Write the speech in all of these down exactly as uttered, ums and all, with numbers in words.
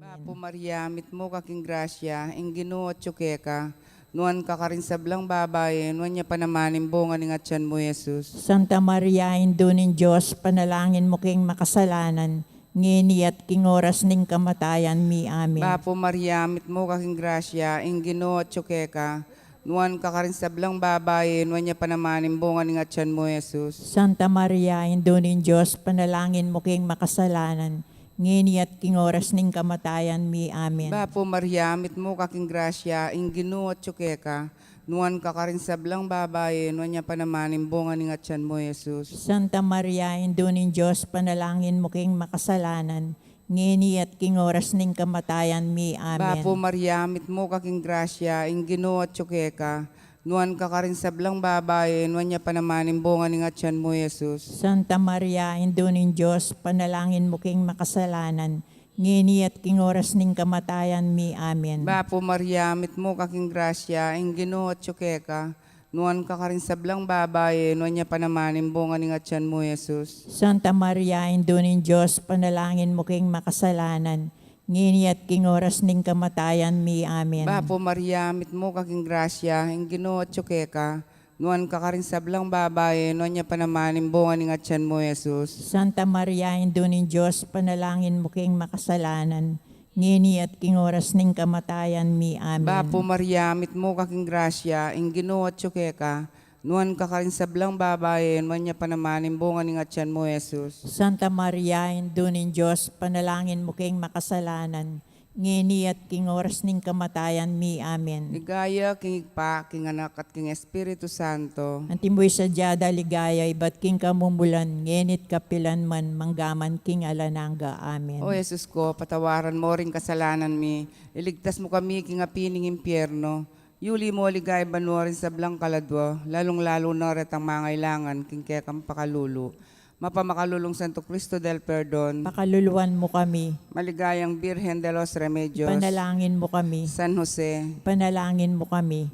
Apu Maria, mitmu ka king grasya, ing Ginu atyu keka, nuan ka karing sablang babai, nuan ya pa naman ing bunga ning atyan mu, Jesus. Santa Maria, Indu ning Dios, panalangin mu king makasalanan, ngeni at king oras ning kamatayan mi. Amen. Bapu Maria, mitmu ka king grasya, ing Ginu atyu keka, nuan ka karing sablang babai, nuan ya pa naman ing bunga ning atyan mu, Jesus. Santa Maria, Indu ning Dios, panalangin mu king makasalanan, ngeni at king oras ning kamatayan mi. Amen. Bapu Maria, mitmu ka king grasya, ing Ginu atyu keka, nuan ka karing sablang babai, nuan ya pa naman ing bunga ning atyan mu, Jesus. Santa Maria, Indu ning Dios, panalangin mu king makasalanan, ngeni at king oras ning kamatayan mi. Amen. Bapu Maria, mitmu ka king grasya, ing Ginu atyu keka, nuan ka karing sablang babai, nuan ya pa naman ing bunga ning atyan mu, Jesus. Santa Maria, Indu ning Dios, panalangin mu king makasalanan, ngeni at king oras ning kamatayan mi. Amen. Bapu Maria, mitmu ka king grasya, ing Ginu atyu keka, nuan ka karing sablang babai, nuan ya pa naman ing bunga ning atyan mu, Jesus. Santa Maria, Indu ning Dios, panalangin mu king makasalanan, ngeni at king oras ning kamatayan mi. Amen. Bapu Maria, mitmu ka king grasya, ing Ginu atyu keka, nuan ka karing sablang babai, nuan ya pa naman ing bunga ning atyan mu, Jesus. Santa Maria, Indu ning Dios, panalangin mu king makasalanan, ngeni at king oras ning kamatayan mi. Amen. Bapu Maria, mitmu ka king grasya, ing Ginu atyu keka, nuan ka karing sablang babai, nuan ya pa naman ing bunga ning atyan mu, Jesus. Santa Maria, Indu ning Dios, panalangin mu king makasalanan, ngeni at king oras ning kamatayan mi. Amen. Ligaya king Ibpa, king Anak, at king Espiritu Santo. Antimo ing sadya da ligaya, ibat king kamumulan, ngeni at kapilan man, mangga man king alang angga. Amen. O Jesus ko, patawaran mo ring kasalanan mi, iligtas mu kami king api ning impyerno, yuli mo king banua ring sablang kaladua, lalung-lalu na retang mangailangan king kekang pakalulu. Mapamakalulung Santo Cristo del Perdon, pakaluluan mu kami. Maligayang Birhen de los Remedios, ipanalangin mu kami. San Jose, ipanalangin mu kami.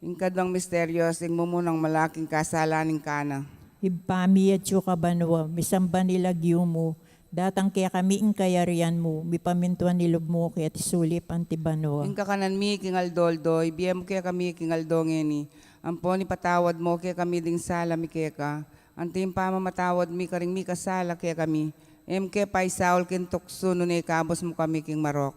Ing kadwang misteryos, ing mumunang malaking kasalan ning Kana. Ibpa mi atsu ka banua, misamban ya ing lagyu mu, datang kekami ing kayarian mu, mipamintuan ing lub mu keti sulip anti banua. Ing kakanan mi king aldo-aldo, ibie mu kekami king aldo ngeni, ampon ipatawad mu kekami ding sala mi keka, anti ing pamamatawad mi karing mikasala kekami, e mu ke paisaul king tuksu, nune ikabus mu kami king marok.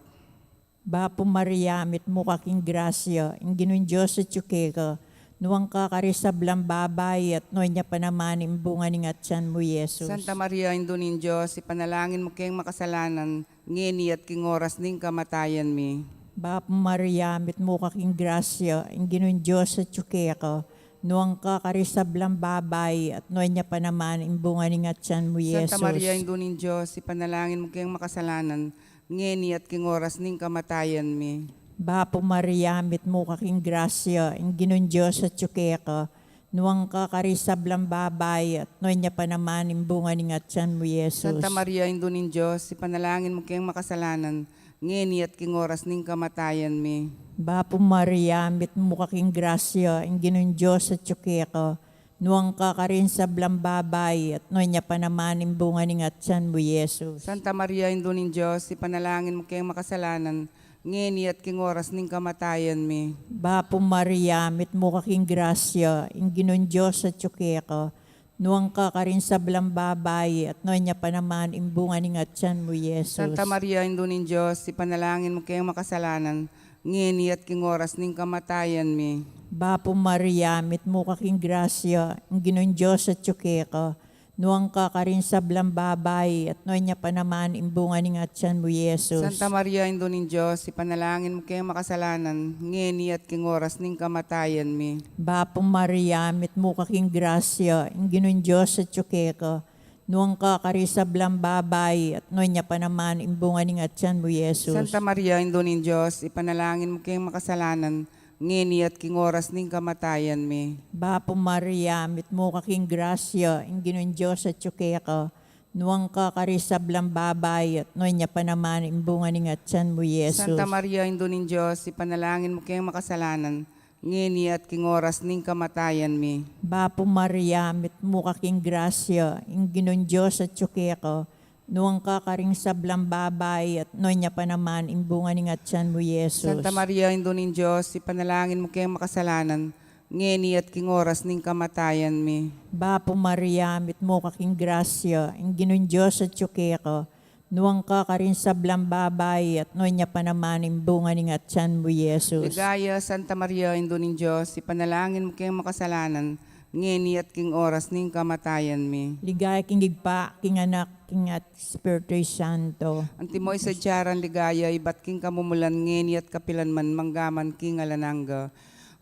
Bapu Maria, mitmu ka king grasya, ing Ginung Dios atsu keka, nuan ka karing sablang babai, at nuan ya pa naman ing bunga ning atyan mu, Jesus. Santa Maria, Indu ning Dios, ipanalangin mu keng makasalanan, ngeni at king oras ning kamatayan mi. Bapu Maria, mitmu ka king grasya, ing Ginung Dios atsu keka, nuan ka karing sablang babai, at nuan ya pa naman ing bunga ning atyan mu, Jesus. Santa Maria, Indu ning Dios, ipanalangin mu keng makasalanan, ngeni at king oras ning kamatayan mi. Bapu Maria, mitmu ka king grasya, ing Ginung Dios atsu keka, nuan ka karing sablang babai, at nuan ya pa naman ing bunga ning atyan mu, Jesus. Santa Maria, Indu ning Dios, ipanalangin mu keng makasalanan, ngeni at king oras ning kamatayan mi. Bapu Maria, mitmu ka king grasya, ing Ginung Dios atsu keka, nuan ka karing sablang babai, at nuan ya pa naman ing bunga ning atyan mu, Jesus. Santa Maria, Indu ning Dios, ipanalangin mu keng makasalanan, ngeni at king oras ning kamatayan mi. Bapu Maria, mitmu ka king grasya, ing Ginung Dios atsu keka, nuan ka karing sablang babai, at nuan ya pa naman ing bunga ning atyan mu, Jesus. Santa Maria, Indu ning Dios, ipanalangin mu keng makasalanan, ngeni at king oras ning kamatayan mi. Bapu Maria, mitmu ka king grasya, ing Ginung Dios atsu keka, nuan ka karing sablang babai, at nuan ya pa naman ing bunga ning atyan mu, Jesus. Santa Maria, Indu ning Dios, ipanalangin mu keng makasalanan, ngeni at king oras ning kamatayan mi. Bapu Maria, mitmu ka king grasya, ing Ginung Dios atsu keka, nuan ka karing sablang babai, at nuan ya pa naman ing bunga ning atyan mu, Jesus. Santa Maria, Indu ning Dios, ipanalangin mu keng makasalanan, ngeni at king oras ning kamatayan mi. Bapu Maria, mitmu ka king grasya, ing Ginung Dios atsu keka, nuan ka karing sablang babai, at nuan ya pa naman ing bunga ning atyan mu, Jesus. Santa Maria, Indu ning Dios, ipanalangin mu keng makasalanan, ngeni at king oras ning kamatayan mi. Bapu Maria, mitmu ka king grasya, ing Ginung Dios atsu keka, Nuan ka karing sablang babai, at nuan ya pa naman ing bunga ning atyan mu, Jesus. Santa Maria, Indu ning Dios, ipanalangin mu keng makasalanan, ngeni at king oras ning kamatayan mi. Bapu Maria, mitmu ka king grasya, ing Ginung Dios atyu keka, nuan ka karing sablang babai, at nuan ya pa naman ing bunga ning atyan mu, Jesus. Ligaya, Santa Maria, Indu ning Dios, ipanalangin mu keng makasalanan, ngeni at king oras ning kamatayan mi. Ligaya king Ibpa, king Anak, king at Espiritu Santo. Antimo ing sadya rang ligaya, ibat king kamumulan, ngeni at kapilan man, mangga man king alang angga.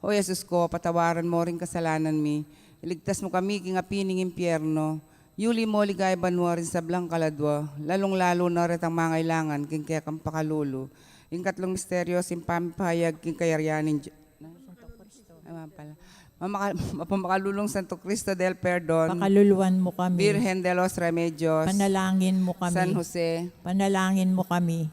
O Jesus ko, patawaran mo ring kasalanan mi, iligtas mu kami king api ning impyerno, yuli mo king banua ring sablang kaladua, lalung-lalu na retang mangailangan king kekang pakalulu. Ing katlung misteryo, ing pamipahayag king kayarian ning Dios. Ay, mapala. Mamaka-, mapamakalulung Santo Cristo del Perdon. Pakaluluan mu kami. Virgen de los Remedios. Panalangin mu kami. San Jose. Panalangin mu kami.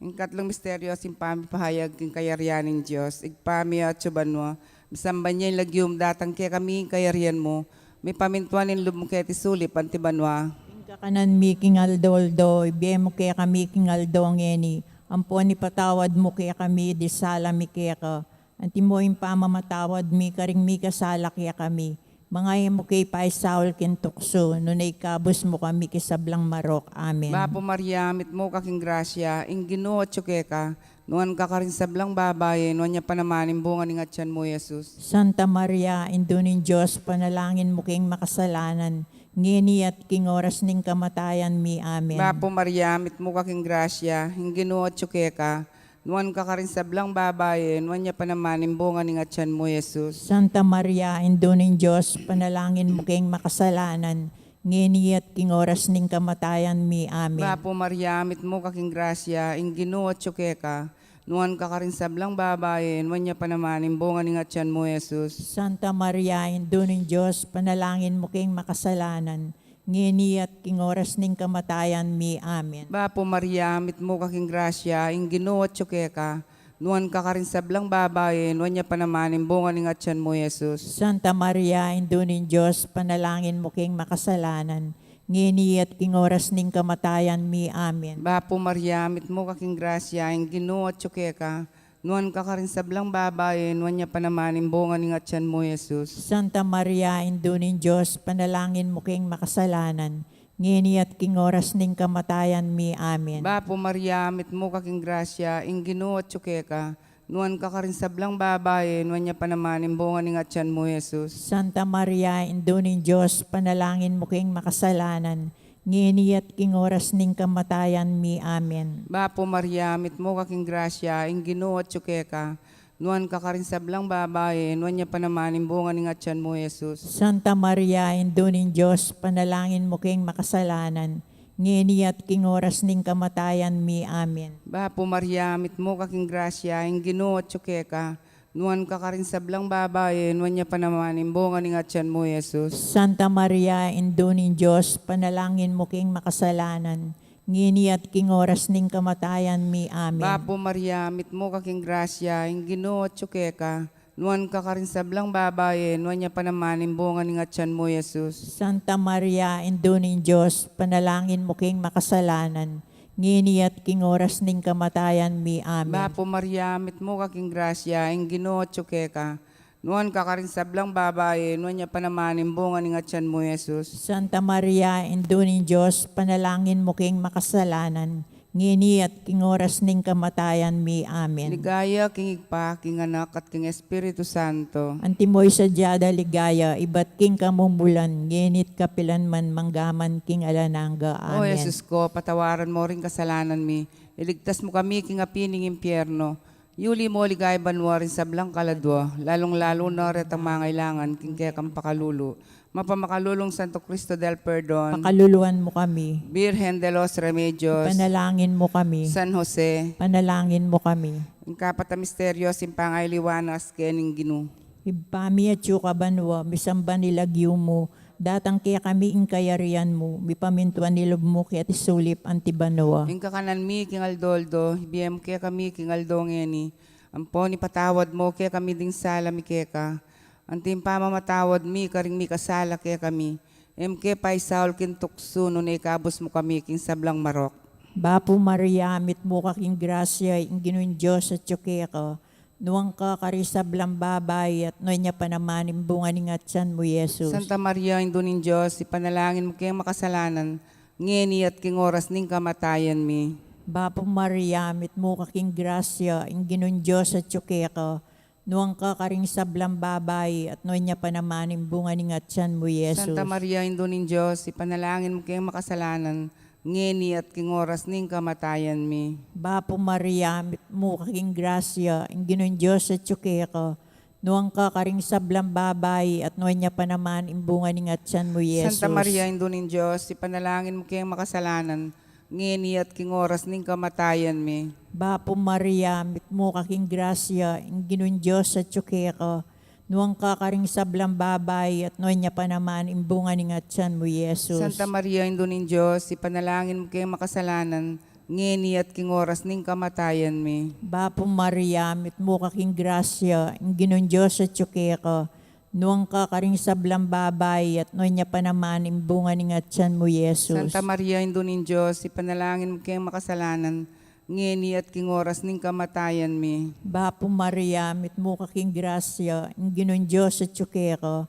Ing katlung misteryo, ing pamipahayag king kayarian ning Dios. Ibpa mi atsu ka banua, misamban ya ing lagyu mu, datang kekami ing kayarian mu, mipamintuan ing lub mu keti sulip anti banua. Ing kakanan mi king aldo-aldo, ibie mu kekami king aldo ngeni, ampon ipatawad mu kekami ding sala mi keka, antimo ing pamamatawad mi karing mikasala kekami. Manga e mu ke paisaul king tuksu, nune ikabus mu kami king sablang marok. Amen. Bapu Maria, mitmu ka king grasya, ing Ginu atyu keka, nuan ka karing sablang babai, nuan ya pa naman ing bunga ning atyan mu, Jesus. Santa Maria, Indu ning Dios, panalangin mu keng makasalanan, ngeni at king oras ning kamatayan mi. Amen. Bapu Maria, mitmu ka king grasya, ing Ginu atyu keka, nuan ka karing sablang babai, nuan ya pa naman ing bunga ning atyan mu, Jesus. Santa Maria, Indu ning Dios, panalangin mu keng makasalanan, ngeni at king oras ning kamatayan mi. Amen. Bapu Maria, mitmu ka king grasya, ing Ginu atyu keka, nuan ka karing sablang babai, nuan ya pa naman ing bunga ning atyan mu, Jesus. Santa Maria, Indu ning Dios, panalangin mu keng makasalanan, ngeni at king oras ning kamatayan mi. Amen. Bapu Maria, mitmu ka king grasya, ing Ginu atyu keka, nuan ka karing sablang babai, nuan ya pa naman ing bunga ning atyan mu, Jesus. Santa Maria, Indu ning Dios, panalangin mu keng makasalanan, ngeni at king oras ning kamatayan mi. Amen. Bapu Maria, mitmu ka king grasya, ing Ginu atyu keka, nuan ka karing sablang babai, nuan ya pa naman ing bunga ning atyan mu, Jesus. Santa Maria, Indu ning Dios, panalangin mu keng makasalanan, ngeni at king oras ning kamatayan mi. Amen. Bapu Maria, mitmu ka king grasya, ing Ginu atyu keka, nuan ka karing sablang babai, nuan ya pa naman ing bunga ning atyan mu, Jesus. Santa Maria, Indu ning Dios, panalangin mu keng makasalanan, ngeni at king oras ning kamatayan mi. Amen. Bapu Maria, mitmu ka king grasya, ing Ginu atyu keka, nuan ka karing sablang babai, nuan ya pa naman ing bunga ning atyan mu, Jesus. Santa Maria, Indu ning Dios, panalangin mu keng makasalanan, ngeni at king oras ning kamatayan mi. Amen. Bapu Maria, mitmu ka king grasya, ing Ginu atyu keka, nuan ka karing sablang babai, nuan ya pa naman ing bunga ning atyan mu, Jesus. Santa Maria, Indu ning Dios, panalangin mu keng makasalanan, ngeni at king oras ning kamatayan mi. Amen. Bapu Maria, mitmu ka king grasya, ing Ginu atyu keka, nuan ka karing sablang babai, nuan ya pa naman ing bunga ning atyan mu, Jesus. Santa Maria, Indu ning Dios, panalangin mu keng makasalanan, ngeni at king oras ning kamatayan mi. Amen. Bapu Maria, mitmu ka king grasya, ing Ginu atyu keka, nuan ka karing sablang babai, nuan ya pa naman ing bunga ning atyan mu, Jesus. Santa Maria, Indu ning Dios, panalangin mu keng makasalanan, ngeni at king oras ning kamatayan mi. Amen. Ligaya king Ibpa, king Anak, at king Espiritu Santo. Antimo ing sadya da ligaya, ibat king kamumulan, ngeni at kapilan man, mangga man king alang angga. O Amen. Jesus ko, patawaran mo ring kasalanan mi, iligtas mu kami king api ning impyerno, yuli mo king banua ring sablang kaladua, lalung-lalu na retang mangailangan king kekang pakalulu. Mapamakalulung Santo Cristo del Perdon. Pakaluluan mu kami. Virgen de los Remedios. Panalangin mu kami. San Jose. Panalangin mu kami. Ing kapat a misteryo, ing pangailiwanan king Ginu. Ibpa mi atsu ka banua, misamban ing lagyu mu, datang kekami ing kayarian mu, mipamintuan ing lub mu keti sulip anti banua. Ing kakanan mi king aldo-aldo, ibie mu kekami king aldo ngeni, ampon ipatawad mu kekami ding sala mi keka, anti ing pamamatawad mi karing mikasala kekami, E mu ke paisaul king tuksu, nune ikabus mu kami king sablang marok. Bapu Maria, mitmu ka king grasya, ing Ginung Dios atyu keka. Nuan ka karing sablang babai, at nuan ya pa naman ing bunga ning atyan mu, Jesus. Santa Maria, Indu ning Dios, ipanalangin mu keng makasalanan, ngeni at king oras ning kamatayan mi. Bapu Maria, mitmu ka king grasya, ing Ginung Dios atyu keka. Nuan ka karing sablang babai, at nuan ya pa naman ing bunga ning atyan mu, Jesus. Santa Maria, Indu ning Dios, ipanalangin mu keng makasalanan, ngeni at king oras ning kamatayan mi. Bapu Maria, mitmu ka king grasya, ing Ginung Dios atyu keka. Nuan ka karing sablang babai, at nuan ya pa naman ing bunga ning atyan mu, Jesus. Santa Maria, Indu ning Dios, ipanalangin mu keng makasalanan, ngeni at king oras ning kamatayan mi. Bapu Maria, mitmu ka king grasya, ing Ginung Dios atyu keka. Nuan ka karing sablang babai, at nuan ya pa naman ing bunga ning atyan mu, Jesus. Santa Maria, Indu ning Dios, ipanalangin mu keng makasalanan, ngeni at king oras ning kamatayan mi. Bapu Maria, mitmu ka king grasya, ing Ginung Dios atyu keka. Nuan ka karing sablang babai, at nuan ya pa naman ing bunga ning atyan mu, Jesus. Santa Maria, Indu ning Dios, ipanalangin mu keng makasalanan, ngeni at king oras ning kamatayan mi. Bapu Maria, mitmu ka king grasya, ing Ginung Dios atyu keka.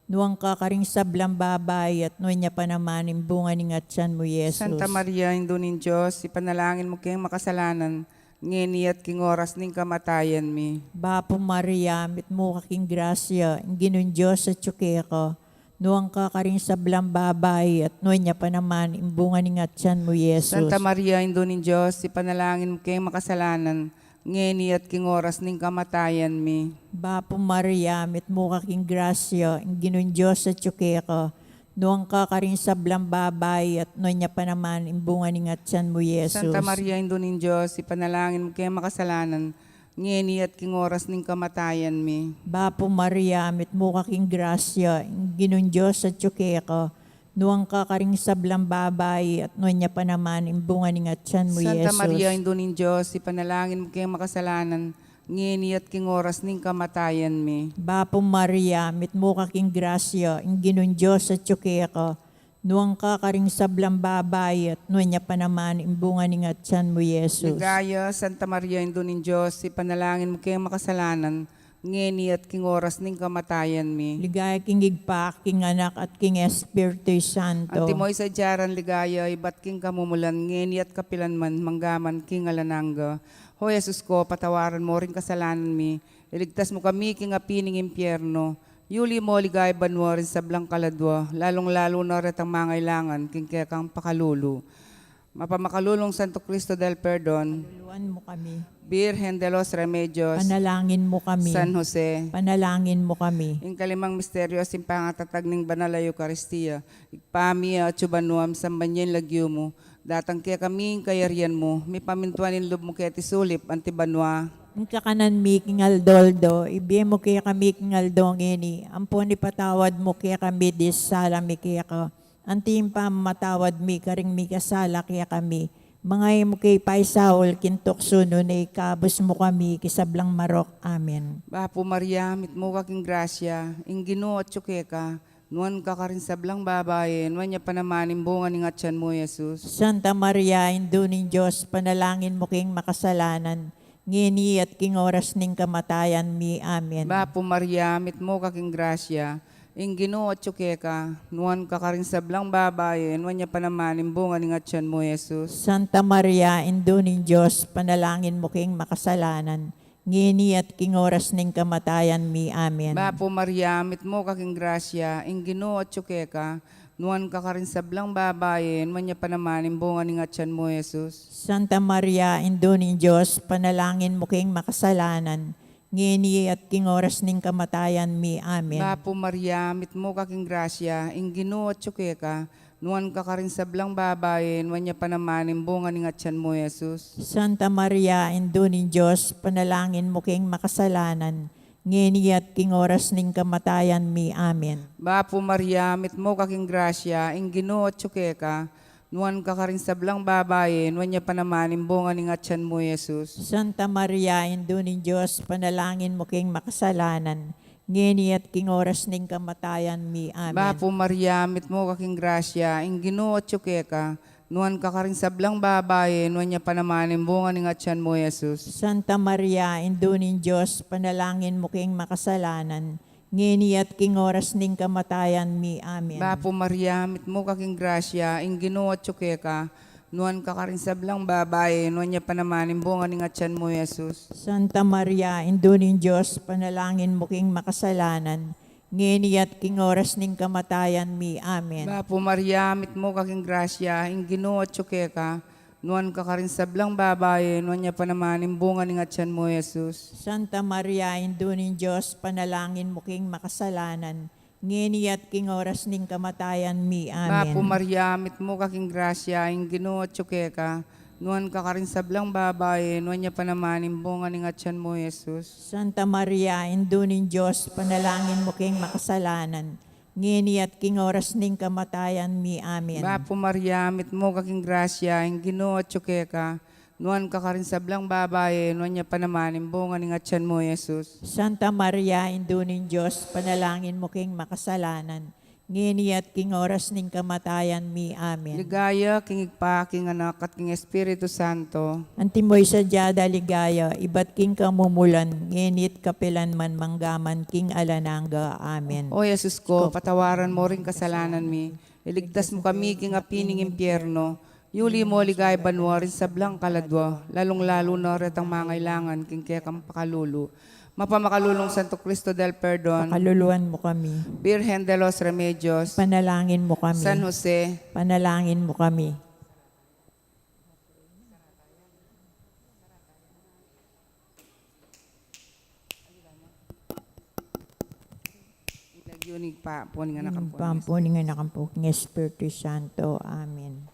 Nuan ka karing sablang babai, at nuan ya pa naman ing bunga ning atyan mu, Jesus. Santa Maria, Indu ning Dios, ipanalangin mu keng makasalanan, ngeni at king oras ning kamatayan mi. Bapu Maria, mitmu ka king grasya, ing Ginung Dios atyu keka. Nuan ka karing sablang babai, at nuan ya pa naman ing bunga ning atyan mu, Jesus. Santa Maria, Indu ning Dios, ipanalangin mu keng makasalanan, ngeni at king oras ning kamatayan mi. Bapu Maria, mitmu ka king grasya, ing Ginung Dios atyu keka. Nuan ka karing sablang babai, at nuan ya pa naman ing bunga ning atyan mu, Jesus. Santa Maria, Indu ning Dios, ipanalangin mu keng makasalanan, ngeni at king oras ning kamatayan mi. Bapu Maria, mitmu ka king grasya, ing Ginung Dios atyu keka. Nuan ka karing sablang babai, at nuan ya pa naman ing bunga ning atyan mu, Santa Jesus. Maria, Indu ning Dios, ipanalangin mu keng makasalanan, ngeni at king oras ning kamatayan mi. Bapu Maria, mitmu ka king grasya, ing Ginung Dios atyu keka. Nuan ka karing sablang babai, at nuan ya pa naman ing bunga ning atyan mu, Jesus. Ligaya, Santa Maria, Indu ning Dios, ipanalangin mu keng makasalanan, ngeni at king oras ning kamatayan mi. Ligaya king Ibpa, king Anak, at king Espiritu Santo. Antimo ing sadya rang ligaya, ibat king kamumulan, ngeni at kapilan man, mangga man king alang angga. O Jesus ko, patawaran mu ring kasalanan mi, iligtas mu kami king api ning impyerno, yuli mu king ligaya banua ring sablang kaladua, lalung-lalu na retang mangailangan king kekang pakalulu. Mapamakalulung Santo Cristo del Perdon. Kaluluan mu kami. Virgen de los Remedios. Panalangin mu kami. San Jose. Panalangin mu kami. Ing kalimang misteryo, ing pangatatag ning banal a Eukaristia. Ibpa mi, atsu ka banua, misamban ya ing lagyu mu. Datang kekami ing kayarian mu. Mipamintuan ing lub mu keti sulip anti banua. Ing kakanan mi king aldo-aldo, ibie mu kekami king aldo ngeni. Ampon ipatawad mu kekami ding sala mi keka, anti ing pamamatawad mi karing mikasala kekami. Manga e mu ke paisaul king tuksu, nune ikabus mu kami king sablang marok. Amen. Bapu Maria, mitmu ka king grasya, ing Ginu atyu keka. Nuan ka karing sablang babai, nuan ya pa naman ing bunga ning atyan mu, Jesus. Santa Maria, Indu ning Dios, panalangin mu keng makasalanan, ngeni at king oras ning kamatayan mi. Amen. Bapu Maria, mitmu ka king grasya, ing Ginu atyu keka, nuan ka karing sablang babai, nuan ya pa naman ing bunga ning atyan mu, Jesus. Santa Maria, Indu ning Dios, panalangin mu keng makasalanan, ngeni at king oras ning kamatayan mi. Amen. Bapu Maria, mitmu ka king grasya, ing Ginu atyu keka, nuan ka karing sablang babai, nuan ya pa naman ing bunga ning atyan mu, Jesus. Santa Maria, Indu ning Dios, panalangin mu keng makasalanan, ngeni at king oras ning kamatayan mi. Amen. Bapu Maria, mitmu ka king grasya, ing Ginu atyu keka, nuan ka karing sablang babai, nuan ya pa naman ing bunga ning atyan mu, Jesus. Santa Maria, Indu ning Dios, panalangin mu keng makasalanan, ngeni at king oras ning kamatayan mi. Amen. Bapu Maria, mitmu ka king grasya, ing Ginu atyu keka, nuan ka karing sablang babai, nuan ya pa naman ing bunga ning atyan mu, Jesus. Santa Maria, Indu ning Dios, panalangin mu keng makasalanan, ngeni at king oras ning kamatayan mi. Amen. Bapu Maria, mitmu ka king grasya, ing Ginu atyu keka, nuan ka karing sablang babai, nuan ya pa naman ing bunga ning atyan mu, Jesus. Santa Maria, Indu ning Dios, panalangin mu king makasalanan, ngeni at king oras ning kamatayan mi. Amen. Bapu Maria, mitmu ka king grasya, ing Ginu atyu keka, nuan ka karing sablang babai, nuan ya pa naman ing bunga ning atyan mu, Jesus. Santa Maria, Indu ning Dios, panalangin mu king makasalanan, ngeni at king oras ning kamatayan mi. Amen. Bapu Maria, mitmu ka king grasya, ing Ginu atyu keka, nuan ka karing sablang babai, nuan ya pa naman ing bunga ning atyan mu, Jesus. Santa Maria, Indu ning Dios, panalangin mu king makasalanan, ngeni at king oras ning kamatayan mi. Amen. Bapu Maria, mitmu ka king grasya, ing Ginu atyu keka, nuan ka karing sablang babai, nuan ya pa naman ing bunga ning atyan mu, Jesus. Santa Maria, Indu ning Dios, panalangin mu king makasalanan, ngeni at king oras ning kamatayan mi. Amen. Bapu Maria, mitmu ka king grasya, ing Ginu atyu keka, nuan ka karing sablang babai, nuan ya pa naman ing bunga ning atyan mu, Jesus. Santa Maria, Indu ning Dios, panalangin mu king makasalanan, ngeni at king oras ning kamatayan mi. Amen. Ligaya king Ibpa, king Anak, at king Espiritu Santo. Antimo ing sadya da ligaya, ibat king kamumulan, ngeni at kapilan man, manggaman king alang angga. Amen. O Jesus ko, patawaran mu ring kasalanan mi, iligtas mu kami king api ning impyerno, yuli mu king banua ring sablang kaladua, lalung-lalu na retang mangailangan king kekang pakalulu. Mapamakalulung Santo Cristo del Perdon, pakaluluan mu kami. Virgen de los Remedios, panalangin mu kami. San Jose, panalangin mu kami. Ing lagyu ning Ibpa, ampo ning Anak, ampo ning Espiritu Santo. Amen.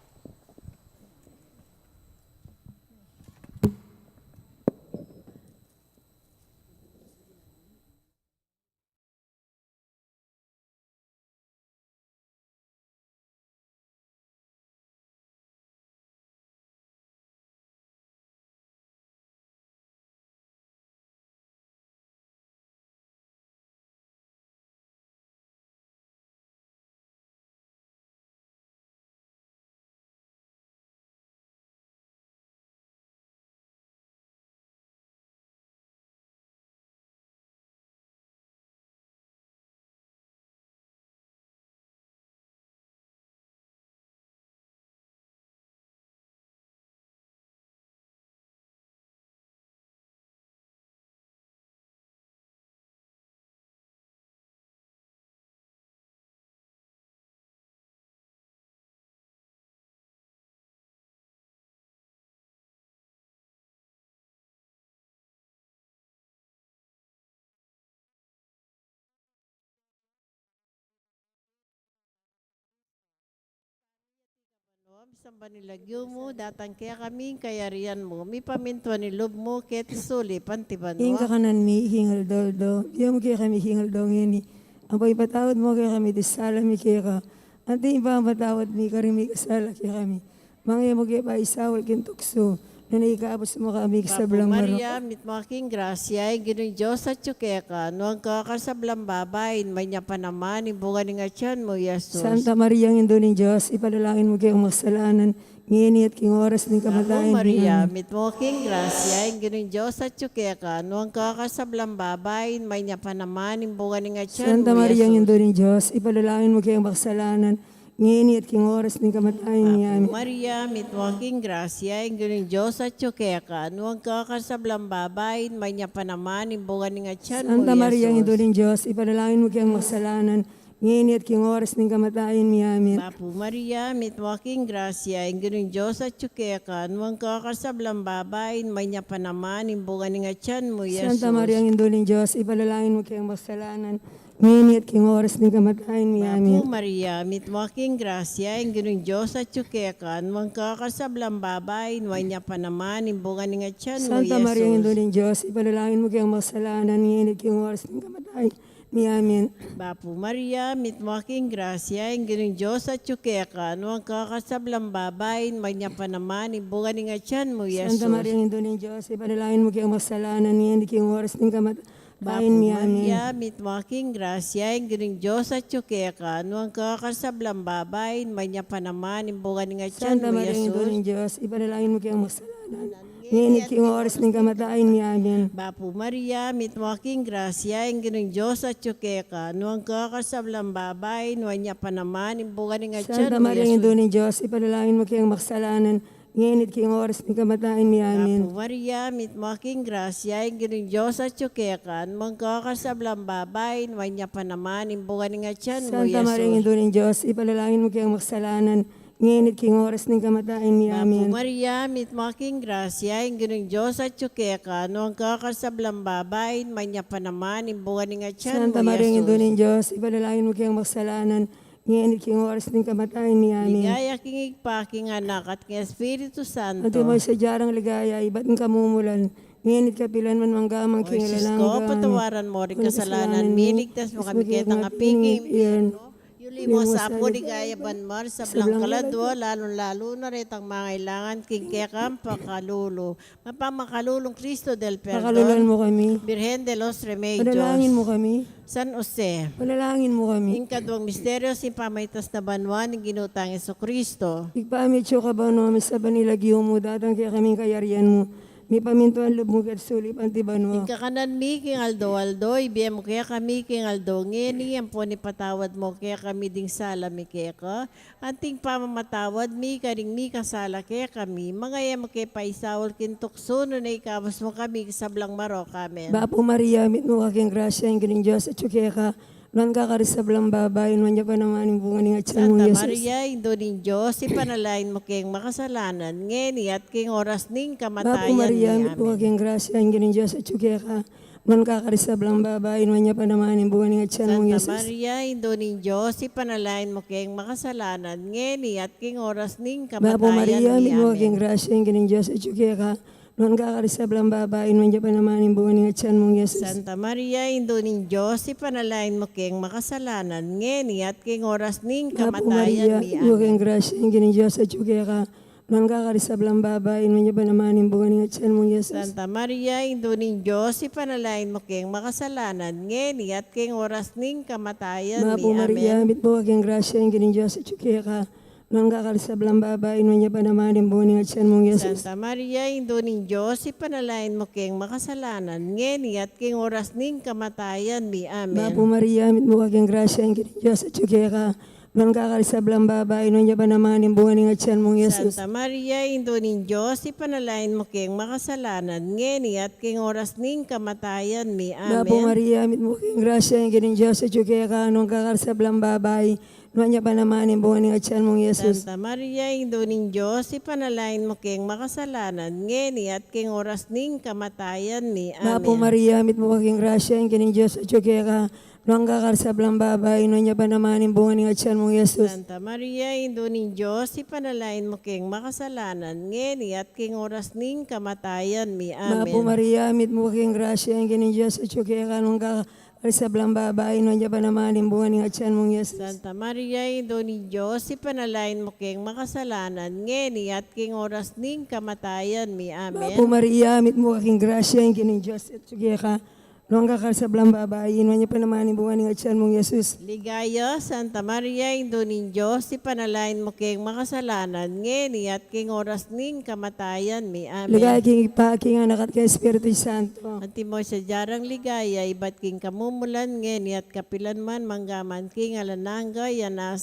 Misamban ing lagyu mu, datang kekami ing kayarian mu, mipamintuan ing lub mu keti sulip anti banua. Ing kakanan mi king aldo-aldo ibie mu kekami king aldo ngeni, ampo ipatawad mu kekami ding sala mi keka, anti ing pamamatawad mi karing mikasala kekami. Manga e mu ke paisaul king tuksu, nune ikabus mu kami king sablang marok. Bapu Maria, mitmu ka king grasya, ing Ginung Dios atyu keka, nuan ka karing sablang babai, nuan ya pa naman ing bunga ning atyan mu, Jesus. Santa Maria, Indu ning Dios, ipanalangin mu keng makasalanan, ngeni at king oras ning kamatayan mi. Amen. Bapu Maria, mitmu ka king grasya, ing Ginung Dios atyu keka, nuan ka karing sablang babai, nuan ya pa naman ing bunga ning atyan mu, Jesus. Santa Maria, Indu ning Dios, ipanalangin mu keng makasalanan, ngeni at king oras ning kamatayan mi. Amen. Bapu Maria, mitmu ka king grasya, ing Ginung Dios atyu keka, nuan ka karing sablang babai, nuan ya pa naman ing bunga ning atyan mu, Jesus. Santa Maria, Indu ning Dios, ipanalangin mu keng makasalanan, ngeni at king oras ning kamatayan mi. Amen. Bapu Maria, mitmu ka king grasya, ing Ginung Dios atyu keka, nuan ka karing sablang babai, nuan ya pa naman ing bunga ning atyan mu, Jesus. Santa Maria, Indu ning Dios, ipanalangin mu keng makasalanan, ngeni at king oras ning kamatayan mi. Amen. Bapu Maria, mitmu ka king grasya, ing Ginung Dios atyu keka, nuan ka karing sablang babai, nuan ya pa naman ing bunga ning atyan mu, Jesus. Santa Maria, Indu ning Dios, ipanalangin mu keng makasalanan, ngeni at king oras ning kamatayan mi. Amen. Bapu Maria, mitmu ka king grasya, ing Ginung Dios atyu keka, nuan ka karing sablang babai, nuan ya pa naman ing bunga ning atyan mu, Jesus. Santa Maria, Indu ning Dios, ipanalangin mu keng makasalanan, ngeni at king oras ning kamatayan Bapu Maria, mitmu ka king grasya, ing Ginung Dios atyu keka, nuan ka karing sablang babai, nuan ya pa naman ing bunga ning atian mu, Jesus. Santa Maria, Indu ning Dios, ipanalangin mu keng makasalanan, ngeni at king oras ning kamatayan mi. Amen. Bapu Maria, mitmu ka king grasya, ing Ginung Dios atyu keka, nuan ka karing sablang babai, nuan ya pa naman ing bunga ning atian mu, Jesus. Santa Maria, Indu ning Dios, ipanalangin mu keng makasalanan, ngeni at king oras ning kamatayan mi. Amen. Bapu Maria, mitmu ka king grasya, ing Ginung Dios atyu keka, nuan ka karing sablang babai, nuan ya pa naman ing bunga ning atian mu, Jesus. Santa Maria, Indu ning Dios, ipanalangin mu keng makasalanan, ngeni at king oras ning kamatayan mi. Amen. Bapu Maria, mitmu ka king grasya, ing Ginung Dios atyu keka, nuan ka karing sablang babai, nuan ya pa naman ing bunga ning atian mu, Jesus. Santa Maria, Indu ning Dios, ipanalangin mu keng makasalanan, ngeni at king oras ning kamatayan mi. Amen. Ligaya king Ibpa, king Anak, at king Espiritu Santo. Antimo ing sadya rang ligaya ibat king kamumulan, ngeni at kapilan man, mangga man king alang angga. O Jesus ko, patawaran mo ring kasalanan mi, ligtas mu kami ketang api king impyerno. Yuli mu sa pu ring ligaya banua ring sablang kaladua, lalung-lalu na retang mangailangan king kekang pakalulu. Mapamakalulung Cristo del Perdon. Pakaluluan mu kami. Virgen de los Remedios. Panalangin mu kami. San Jose. Panalangin mu kami. Ing kaduang misteryo, ing pamaitas na banua ning Ginu tang Jesucristo. Ibpa mi, atsu ka banua, misamban ya ing lagyu mu, datang kekami ing kayarian mu, mipamintuan ing lub mu keti sulip anti banua. Ing kakanan mi king aldo-aldo ibie mu kekami king aldo ngeni, ampon ipatawad mu kekami ding sala mi keka, anti ing pamamatawad mi karing mikasala kekami, manga e mu ke paisaul king tuksu, nune ikabus mu kami king sablang marok. Amen. Bapu Maria, mitmu ka king grasya, ing Ginung Dios atyu keka, nuan ka karing sablang babai, nuan ya pa naman ing bunga ning atian mu, Jesus. Santa Maria, Indu ning Dios, ipanalangin mu keng makasalanan, ngeni at king oras ning kamatayan mi. Amen. Bapu Maria, mitmu ka king grasya, ing Ginung Dios atyu keka, nuan ka karing sablang babai, nuan ya pa naman ing bunga ning atian mu, Jesus. Santa Maria, Indu ning Dios, ipanalangin mu keng makasalanan, ngeni at king oras ning kamatayan mi. Amen. Bapu Maria, mitmu ka king grasya, ing Ginung Dios atyu keka, nuan ka karing sablang babai, nuan ya pa naman ing bunga ning atian mu, Jesus. Santa Maria, Indu ning Dios, ipanalangin mu keng makasalanan, ngeni at king oras ning kamatayan mi. Amen. Bapu Maria, mitmu ka king grasya, ing Ginung Dios atyu keka, nuan ka karing sablang babai, nuan ya pa naman ing bunga ning atian mu, Jesus. Santa Maria, Indu ning Dios, ipanalangin mu keng makasalanan, ngeni at king oras ning kamatayan mi. Amen. Bapu Maria, mitmu ka king grasya, ing Ginung Dios atyu keka, nuan ka karing sablang babai, nuan ya pa naman ing bunga ning atian mu, Jesus. Santa Maria, Indu ning Dios, ipanalangin mu keng makasalanan, ngeni at king oras ning kamatayan mi. Amen. Bapu Maria, mitmu ka king grasya, ing Ginung Dios atyu keka, nuan ka karing sablang babai, nuan ya pa naman ing bunga ning atian mu, Jesus. Santa Maria, Indu ning Dios, ipanalangin mu keng makasalanan, ngeni at king oras ning kamatayan mi. Amen. Bapu Maria, mitmu ka king grasya, ing Ginung Dios atyu keka, nuan ka karing sablang babai, nuan ya pa naman ing bunga ning atian mu, Jesus. Santa Maria, Indu ning Dios, ipanalangin mu keng makasalanan, ngeni at king oras ning kamatayan mi. Amen. Bapu Maria, mitmu ka king grasya, ing Ginung Dios atyu keka, nuan ka karing sablang babai, nuan ya pa naman ing bunga ning atian mu, Jesus. Santa Maria, Indu ning Dios, ipanalangin mu keng makasalanan, ngeni at king oras ning kamatayan mi. Amen. Bapu Maria, mitmu ka king grasya, ing Ginung Dios atyu keka, nuan ka karing sablang babai, nuan ya pa naman ing bunga ning atian mu, Jesus. Santa Maria, Indu ning Dios, ipanalangin mu keng makasalanan, ngeni at king oras ning kamatayan mi. Amen. Bapu Maria, mitmu ka king grasya, ing Ginung Dios atyu keka, nuan ka karing sablang babai, nuan ya pa naman ing bunga ning atian mu, Jesus. Ligaya, Santa Maria, Indu ning Dios, ipanalangin mu keng makasalanan, ngeni at king oras ning kamatayan mi. Amen. Ligaya king Ibpa, king Anak, at king Espiritu Santo. Antimo ing sadya rang ligaya ibat king kamumulan, ngeni at kapilan man, mangga man king alang angga. Amen.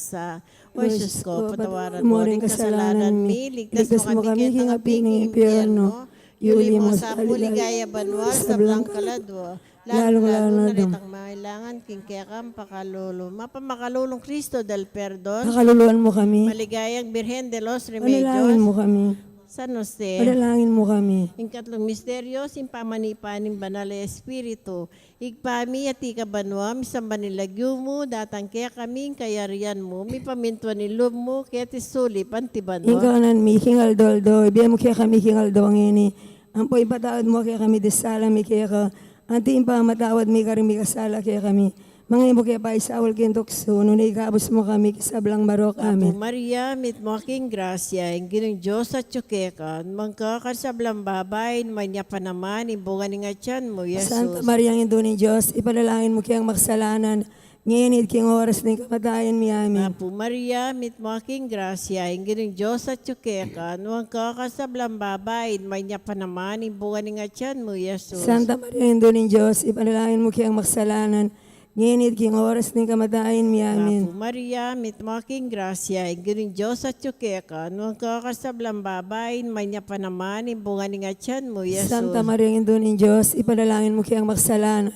O Jesus ko, patawaran mo ring kasalanan mi, ligtas mu kami king api ning impyerno. Yuli mu sa pu ring ligaya banua ring sablang kaladua, lalung-lalu na retang mangailangan king kekang pakalulu. Mapamakalulung Cristo del Perdon, pakaluluan mu kami. Maligayang Birhen de los Remedios, panalangin mu kami. San Jose, panalangin mu kami. Ing katlung misteryo, ing pamanipa ning Banal a Espiritu. Ibpa mi, atiu ka banua, misamban ing lagyu mu, datang kekami ing kayarian mu, mipamintuan ing lub mu keti sulip anti banua. Ing kakanan mi king aldo-aldo ibie mu kekami king aldo ngeni, ampo ipatawad mu kekami ding sala mi keka, anti ing pamamatawad mi karing mikasala kekami. Manga e mu ke paisaul king tuksu, nune ikabus mu kami king sablang marok. Amen. Bapu Maria, mitmu ka king grasya, ing Ginung Dios atyu keka, nuan ka karing sablang babai, nuan ya pa naman ing bunga ning atyan mu, Jesus. Santa Maria, Indu ning Dios, ipanalangin mu keng makasalanan, ngeni at king oras ning kamatayan mi. Amen. Bapu Maria, mitmu ka king grasya, ing Ginung Dios atyu keka, nuan ka karing sablang babai, nuan ya pa naman ing bunga ning atyan mu, Jesus. Santa Maria, Indu ning Dios, ipanalangin mu keng makasalanan, ngeni at king oras ning kamatayan mi. Amen. Bapu Maria, mitmu ka king grasya, ing Ginung Dios atyu keka, nuan ka karing sablang babai, nuan ya pa naman ing bunga ning atyan mu, Jesus. Santa Maria, Indu ning Dios, ipanalangin mu keng makasalanan,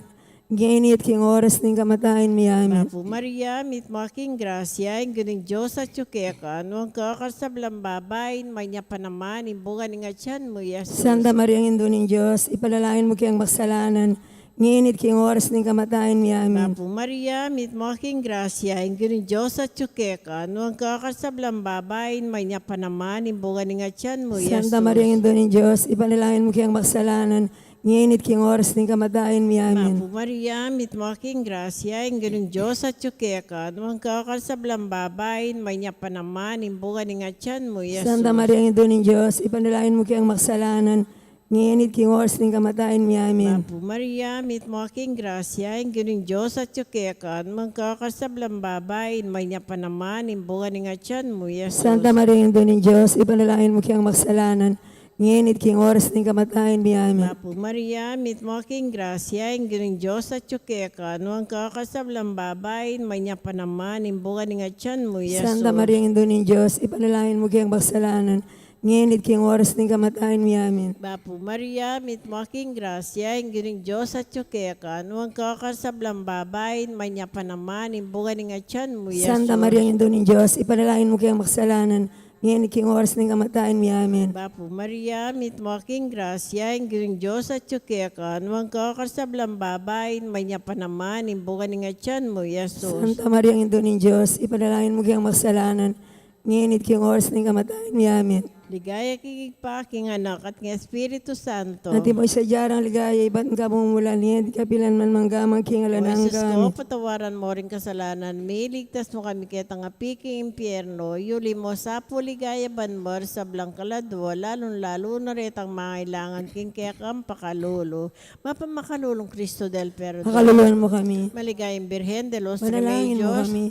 ngeni at king oras ning kamatayan mi. Amen. Bapu Maria, mitmu ka king grasya, ing Ginung Dios atyu keka, nuan ka karing sablang babai, nuan ya pa naman ing bunga ning atyan mu, Jesus. Santa Maria, Indu ning Dios, ipanalangin mu keng makasalanan, ngeni at king oras ning kamatayan mi. Amen. Bapu Maria, mitmu ka king grasya, ing Ginung Dios atyu keka, nuan ka karing sablang babai, nuan ya pa naman ing bunga ning atyan mu, Jesus. Santa Maria, Indu ning Dios, ipanalangin mu keng makasalanan, ngeni at king oras ning kamatayan mi. Amen. Bapu Maria, mitmu ka king grasya, ing Ginung Dios atyu keka, nuan ka karing sablang babai, nuan ya pa naman ing bunga ning atyan mu, Jesus. Santa Maria, Indu ning Dios, ipanalangin mu keng makasalanan, ngeni at king oras ning kamatayan mi. Amen. Bapu Maria, mitmu ka king grasya, ing Ginung Dios atyu keka, nuan ka karing sablang babai, nuan ya pa naman ing bunga ning atyan mu, Jesus. Santa Maria, Indu ning Dios, ipanalangin mu keng makasalanan, ngeni at king oras ning kamatayan mi. Amen. Bapu Maria, mitmu ka king grasya, ing Ginung Dios atyu keka, nuan ka karing sablang babai, nuan ya pa naman ing bunga ning atyan mu, Jesus. Santa Maria, Indu ning Dios, ipanalangin mu keng makasalanan, ngeni at king oras ning kamatayan mi. Amen. Bapu Maria, mitmu ka king grasya, ing Ginung Dios atyu keka, nuan ka karing sablang babai, nuan ya pa naman ing bunga ning atyan mu, Jesus. Santa Maria, Indu ning Dios, ipanalangin mu keng makasalanan, ngeni at king oras ning kamatayan mi. Amen. Bapu Maria, mitmu ka king grasya, ing Ginung Dios atyu keka, nuan ka karing sablang babai, nuan ya pa naman ing bunga ning atyan mu, Jesus. Santa Maria, Indu ning Dios, ipanalangin mu keng makasalanan, ngeni at king oras ning kamatayan mi. Amen. Ligaya king Ibpa, king Anak, at king Espiritu Santo. Antimo ing sadya rang ligaya ibat ning kamumulan, ngeni at kapilan man, mangga man king alang angga. O Jesus ko, patawaran mo ring kasalanan mi, iligtas mu kami ketang api king impierno, yuli mo sa pu king ligaya banua ring sablang kaladua, lalung-lalu na retang mangailangan king kekang pakalulu. Mapamakalulung Cristo del Perdon. Pakaluluan mu kami. Maligayang Birhen de los Remedios. Manalangin mu kami.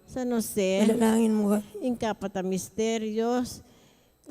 San Jose. Manalangin mu kami. Ing kapat a misteryos.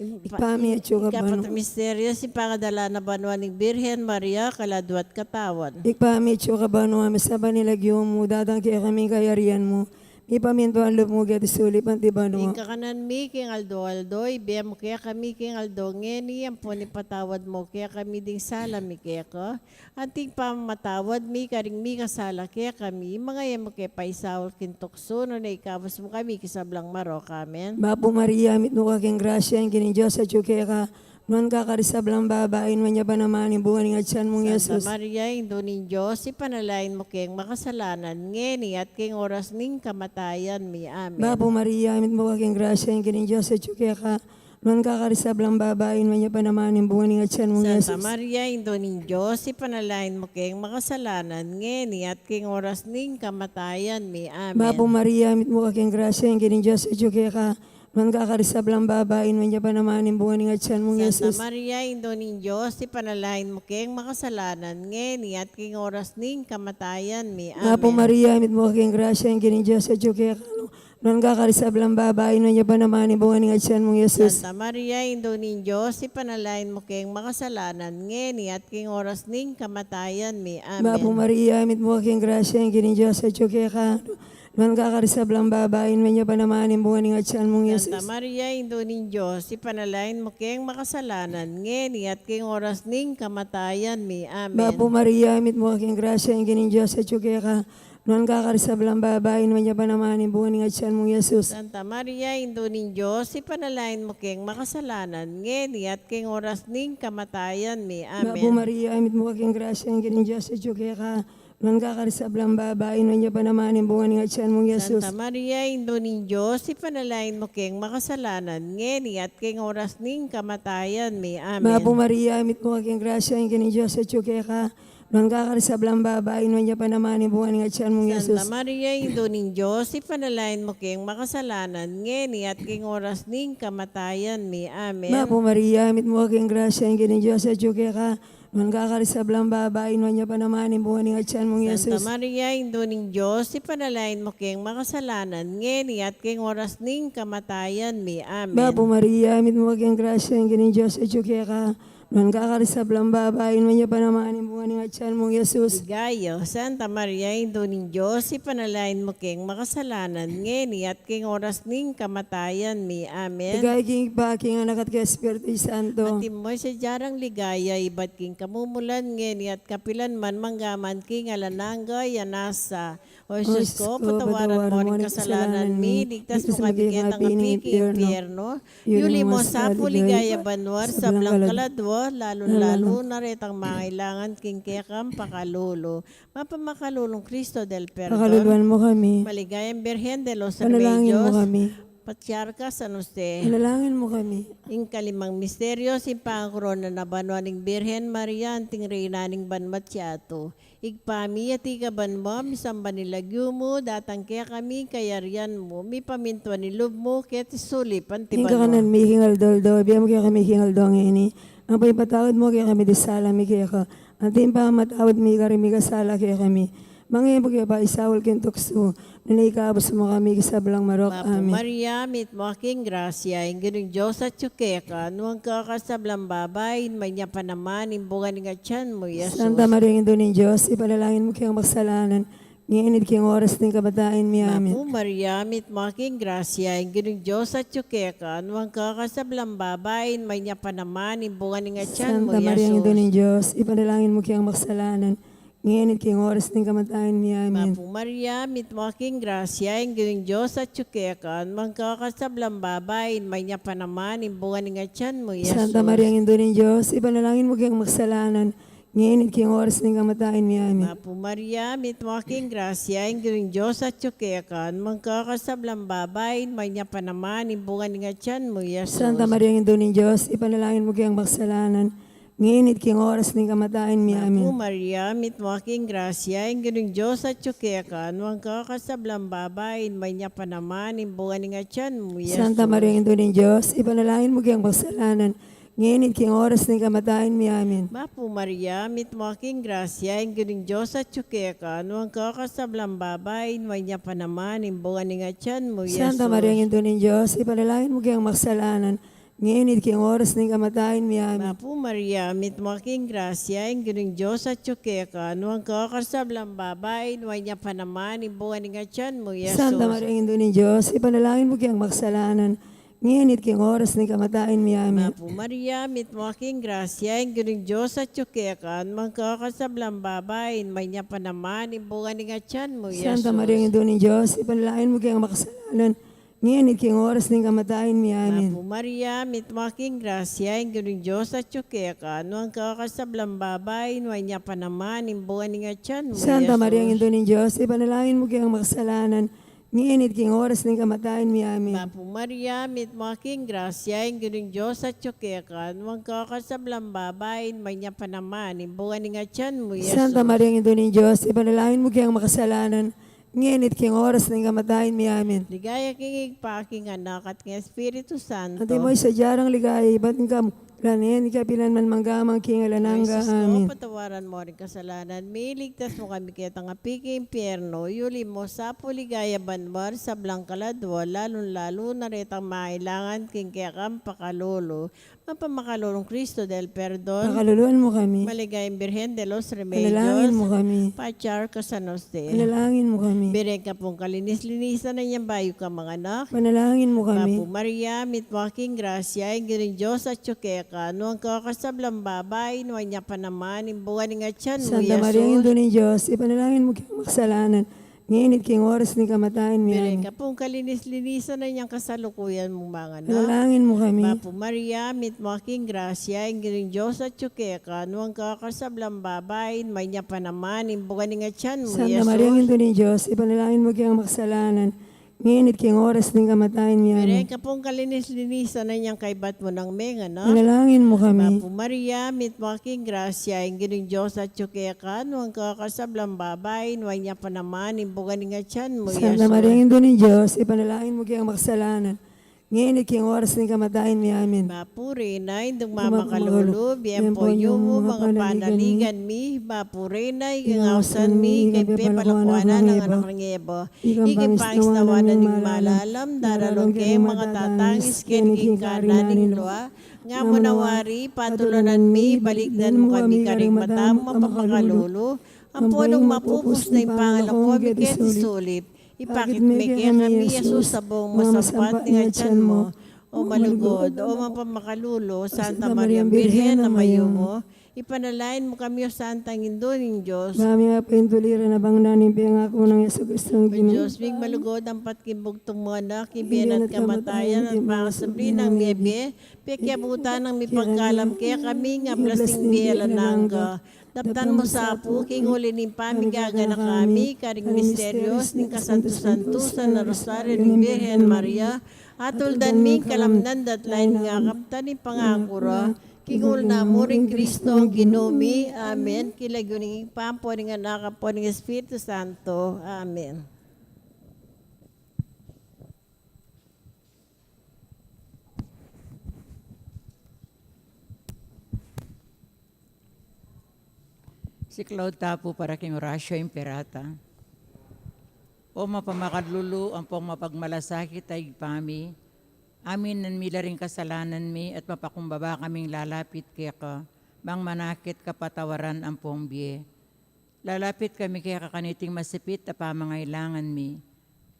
Ibpa mi atsu ka banua. Ing kapat a misteryos, ing pangadalan a banua ning Birhen Maria, kaladua at katawan. Ibpa mi atsu ka banua, misamban ya ing lagyu mu, datang kekami ing kayarian mu, mipamintuan ing lub mu keti sulip anti banua. Ing kakanan mi king aldo-aldo, ibie mu kekami king aldo ngeni, ampon ipatawad mu kekami ding sala mi keka, anti ing pamamatawad mi karing mikasala kekami, manga e mu ke paisaul king tuksu, nune ikabus mu kami king sablang marok. Amen. Bapu Maria, mitmu ka king grasya, ing Ginung Dios atyu keka, nuan ka karing sablang babai, nuan ya pa naman ing bunga ning atyan mung Jesus. Santa Maria, Indu ning Dios, ipanalangin mu keng makasalanan, ngeni at king oras ning kamatayan mi. Amen. Bapu Maria, mitmu ka king grasya, ing Ginung Dios atyu keka, nuan ka karing sablang babai, nuan ya pa naman ing bunga ning atyan mung Jesus. Santa Maria, Indu ning Dios, ipanalangin mu keng makasalanan, ngeni at king oras ning kamatayan mi. Amen. Bapu Maria, mitmu ka king grasya, ing Ginung Dios atyu keka, nuan ka karing sablang babai, nuan ya pa naman ing bunga ning atyan mung Jesus. Santa Maria, Indu ning Dios, ipanalangin mu keng makasalanan, ngeni at king oras ning kamatayan mi. Amen. Bapu Maria, mitmu ka king grasya, ing Ginung Dios atyu keka, nuan ka karing sablang babai, nuan ya pa naman ing bunga ning atyan mung Jesus. Santa Maria, Indu ning Dios, ipanalangin mu keng makasalanan, ngeni at king oras ning kamatayan mi. Amen. Bapu Maria, mitmu ka king grasya, ing Ginung Dios atyu keka, nuan ka karing sablang babai, nuan ya pa naman ing bunga ning atyan mung Jesus. Santa Maria, Indu ning Dios, ipanalangin mu keng makasalanan, ngeni at king oras ning kamatayan mi. Amen. Bapu Maria, mitmu ka king grasya, ing Ginung Dios atyu keka, nuan ka karing sablang babai, nuan ya pa naman ing bunga ning atyan mung Jesus. Santa Maria, Indu ning Dios, ipanalangin mu keng makasalanan, ngeni at king oras ning kamatayan mi. Amen. Bapu Maria, mitmu ka king grasya, ing Ginung Dios atyu keka, Nuan ka karing sablang babai, nuan ya pa naman ing bunga ning atian mung Jesus. Santa Maria, Indu ning Dios, ipanalangin mu keng makasalanan, ngeni at keng oras ning kamatayan mi. Amen. Bapu Maria, mitmu ka king grasya, ing Ginung Dios atyu keka. Nuan ka karing sablang babai, nuan ya pa naman ing bunga ning atian mung Jesus. Santa Maria, Indu ning Dios, ipanalangin mu keng makasalanan, ngeni at keng oras ning kamatayan mi. Amen. Bapu Maria, mitmu ka king grasya, ing Ginung Dios atyu keka. Nuan ka karing sablang babai, nuan ya pa naman ing bunga ning atian mung Jesus. Santa Maria, Indu ning Dios, ipanalangin mu keng makasalanan, ngeni at keng oras ning kamatayan mi. Amen. Bapu Maria, mitmu ka king grasya, ing Ginung Dios atyu keka. Nuan ka karing sablang babai, nuan ya pa naman ing bunga ning atian mung Jesus. Ligaya, Santa Maria, Indu ning Dios, ipanalangin mu keng makasalanan, ngeni at keng oras ning kamatayan mi. Amen. Ligaya king Ibpa, king Anak, at king Espiritu Santo. Antimo ing sadya rang ligaya, ibat king kamumulan, ngeni at kapilan man, mangga man king alang angga. Amen. O Jesus ko, patawaran mo ring kasalanan mi, ligtas mu kami ketang api king impyerno. Yuli mo sa pu king ligaya banua ring sablang kaladua, lalung-lalu na retang mangailangan king kekang pakalulu. Mapamakalulung Cristo del Perdon. Pakaluluan mu kami. Maligayang Birhen de los Remedios. Panalangin mu kami. Patriarka San Jose. Panalangin mu kami. Ing kalimang misteryo, ing pangakorona na banua ning Birhen Maria, anting Reyna ning banua at yatu. Ibpa mi, atiu ka banua, misamban ing lagyu mu, datang kekami ing kayarian mu, mipamintuan ing lub mu, keti sulip anti banua. Ing kakanan mi king aldo-aldo, ibie mu kekami king aldo ngeni. Ampo ipatawad mu kekami ding sala mi keka, anti ing pamamatawad mi karing mikasala kekami. Manga e mu ke paisaul king tuksu, nune ikabus mu kami king sablang marok. Amen. Bapu Maria, mitmu ka king grasya, ing Ginung Dios atyu keka, nuan ka karing sablang babai, nuan ya pa naman ing bunga ning atian mu, Jesus. Santa Maria, Indu ning Dios, ipanalangin mu keng makasalanan, ngeni at king oras ning kamatayan mi. Amen. Bapu Maria, mitmu ka king grasya, ing Ginung Dios atyu keka, nuan ka karing sablang babai, nuan ya pa naman ing bunga ning atian mu, Jesus. Santa Maria, Indu ning Dios, ipanalangin mu keng makasalanan, ngeni at king oras ning kamatayan mi. Amen. Bapu Maria, mitmu ka king grasya, ing Ginung Dios atyu keka, nuan ka karing sablang babai, nuan ya pa naman ing bunga ning atian mu, Jesus. Santa Maria, Indu ning Dios, ipanalangin mu keng makasalanan, ngeni at king oras ning kamatayan mi. Amen. Bapu Maria, mitmu ka king grasya, ing Ginung Dios atyu keka, nuan ka karing sablang babai, nuan ya pa naman ing bunga ning atian mu, Jesus. Santa Maria, Indu ning Dios, ipanalangin mu keng makasalanan, ngeni at king oras ning kamatayan mi. Amen. Bapu Maria, mitmu ka king grasya, ing Ginung Dios atyu keka, nuan ka karing sablang babai, nuan ya pa naman ing bunga ning atian mu, Jesus. Santa Maria, Indu ning Dios, ipanalangin mu keng makasalanan, ngeni at king oras ning kamatayan mi. Amen. Bapu Maria, mitmu ka king grasya, ing Ginung Dios atyu keka, nuan ka karing sablang babai, nuan ya pa naman ing bunga ning atian mu, Jesus. Santa Maria, Indu ning Dios, ipanalangin mu keng makasalanan, ngeni at king oras ning kamatayan mi. Amen. Bapu Maria, mitmu ka king grasya, ing Ginung Dios atyu keka, nuan ka karing sablang babai, nuan ya pa naman ing bunga ning atian mu, Jesus. Santa Maria, Indu ning Dios, ipanalangin mu keng makasalanan, ngeni at king oras ning kamatayan mi. Amen. Bapu Maria, mitmu ka king grasya, ing Ginung Dios atyu keka, nuan ka karing sablang babai, nuan ya pa naman ing bunga ning atian mu, Jesus. Santa Maria, Indu ning Dios, ipanalangin mu keng makasalanan, ngeni at king oras ning kamatayan mi. Amen. Bapu Maria, mitmu ka king grasya, ing Ginung Dios atyu keka, nuan ka karing sablang babai, nuan ya pa naman ing bunga ning atian mu, Santa Maria, Jesus. Indu ning Dios, ipanalangin mu keng makasalanan, ngeni at king oras ning kamatayan mi. Amen. Bapu Maria, mitmu ka king grasya, ing Ginung Dios atyu keka, nuan ka karing sablang babai, nuan ya pa naman ing bunga ning atian mu, Jesus. Santa Maria, Indu ning Dios, ipanalangin mu keng makasalanan, ngeni at king oras ning kamatayan mi. Amen. Ligaya king Ibpa, king Anak, at king Espiritu Santo. Antimo ing sadya rang ligaya, ibat king kamumulan, ngeni, kapilan man, mangga man king alang angga. Amen. O Jesus ko, patawaran mo ring kasalanan mi, ligtas mu kami ketang api king impyerno, yuli mo sa pu king ligaya banua ring sablang kaladua, lalung-lalu na retang mangailangan king kekang pakalulu. Mapamakalulung Cristo del Perdon. Pakaluluan mu kami. Maligayang Birhen de los Remedios. Panalangin mu kami. Patriarka San Jose. Panalangin mu kami. Birhen ka pung kalinis-linisan inyang bayu kang manganak. Panalangin mu kami. Bapu Maria, mitmu ka king grasya, ing Ginung Dios atyu keka, nuan ka karing sablang babai, nuan ya pa naman ing bunga ning atian mu, Santa Maria, Jesus. Indu ning Dios, ipanalangin mu keng makasalanan, ngeni at king oras ning kamatayan mi. Amen. Beren ka pung kalinis-linisan na ning kasalukuyan mung manganak. Ipanalangin mu kami. Bapu Maria, mitmu ka king grasya, ing Ginung Dios atyu keka, nuan ka karing sablang babai, nuan ya pa naman ing bunga ning atian mu, Santa Maria, Jesus. Indu ning Dios, ipanalangin mu kaming makasalanan, ngeni at king oras ning kamatayan mi. Amen. Beren ka pung kalinis-linisan na ning kaybat mu nang menganak. Ipanalangin mu kami. Bapu Maria, mitmu ka king grasya, ing Ginung Dios atyu keka, nuan ka karing sablang babai, nuan ya pa naman ing bunga ning atian mu, Santa Maria, Indu ning Dios, ipanalangin mu kaming makasalanan, ngeni at king oras ning kamatayan mi. Amen. Bapu, Reyna, Indung mamakalulu, bie ing puyu mu, makapanaligan mi. Bapu, Reyna, ika ing ausan mi, ika ing pepalakuanan ning anak ning Eva, ika ing pangisnawan ning malalam, daralan ke ing makatatangis keni king karinan ning lua. Ngamu na wari, patulunan mi, balikdan mu kami karing mata mung mapamakalulu, ampo nung mapupus na ing pangalako mi keti sulip, ipakit me kekami i Jesus a bunga masampat ning atian mu. O malugud, o mapamakalulu, Santa Maria Birhen a mayumu, ipanalangin mu kami, O Santang Indu ning Dios. Ba mi nga paintuliran a bangnan ing pengaku nang Jesucristo a Ginu. O Dios ming malugud, ampat king bugtung mu anak, king bie na at kamatayan, at pangasubli nang mebie, pekiabutan nang mipagkalam kekami ing ablas ning bie alang angga. Daptan mu sa pu king uli ning pamigaganaka mi karing misteryos ning kasantu-santusan a Rosario ning Birhen Maria, at tuldan mi ing kalamnan datla ing kaptan ning pangaku ra, king ul na mu ring Kristo a Ginu mi. Amen. King lagyu ning Ibpa, ampo ning Anak, ampo ning Espiritu Santo. Amen. Siklaud ta pu para king Oratio Imperata. O mapamakalulu ampong mapagmalasakit a Ibpa mi, aminan mi la ring kasalanan mi at mapakumbaba kaming lalapit keka, bang manakit kapatawaran ampong bie. Lalapit kami keka kaniting masipit a pamangailangan mi.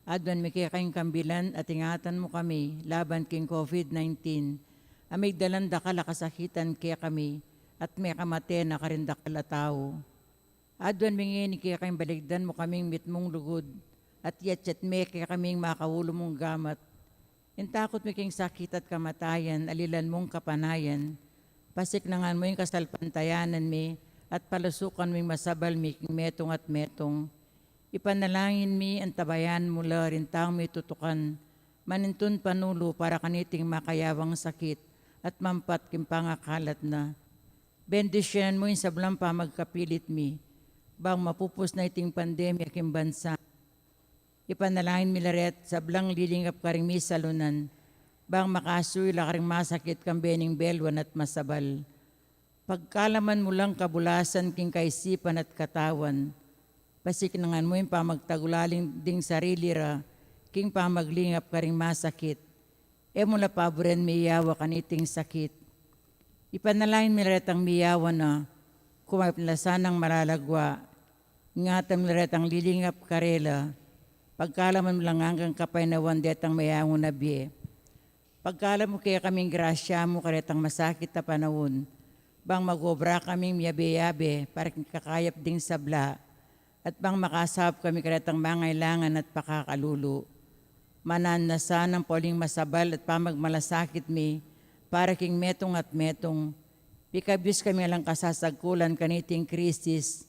Aduan mi keka ing kambilan at ingatan mu kami laban king COVID nineteen, a migdalan dakal a kasakitan kekami, at mekamate na karin dakal a tau. Aduan mi ngeni keka ing balikdan mu kaming mitmung lugud, at yatyat me kekami ing makaulu mung gamat. Ing takut mi king sakit at kamatayan, alilan mung kapanayan, pasiknangan mu ing kasalpantayanan mi, at palusukan mu ing masabal mi king metung at metung. Ipanalangin mi, antabayanan mu la ring taung mitutukan, manintun panulu para kaniting makayawang sakit, at mampat king pangakalat na. Bendisyunan mu ing sablang pamagkapilit mi, bang mapupus na iting pandemya king bansa. Ipanalangin mi la ring sablang lilingap karing misalunan, bang makasuyu la karing masakit kambe ning beluan at masabal. Pagkalaman mu lang kabulasan king kaisipan at katawan. Pasiknangan mu ing pamagtagulaling ding sarili ra king pamaglingap karing masakit. E mu la paburen miyawa kaniting sakit. Ipanalangin mi la retang miyawa na, kumayap na la sanang malalagwa. Ingatan mu la retang lilingap karela. Pagkalaman mu lang anggang kapaynawan detang meyangu na bie. Pagkalam mu kekaming grasya mu karetang masakit a panaun, bang magobra kaming miyabe-yabe para king kakayap ding sabla, at bang makasaup kami karetang mangailangan at pakakalulu. Mananu na sanang pauling masabal at pamagmalasakit mi para king metung at metung. Pikabus kami alang kasasagkulan kaniting krisis,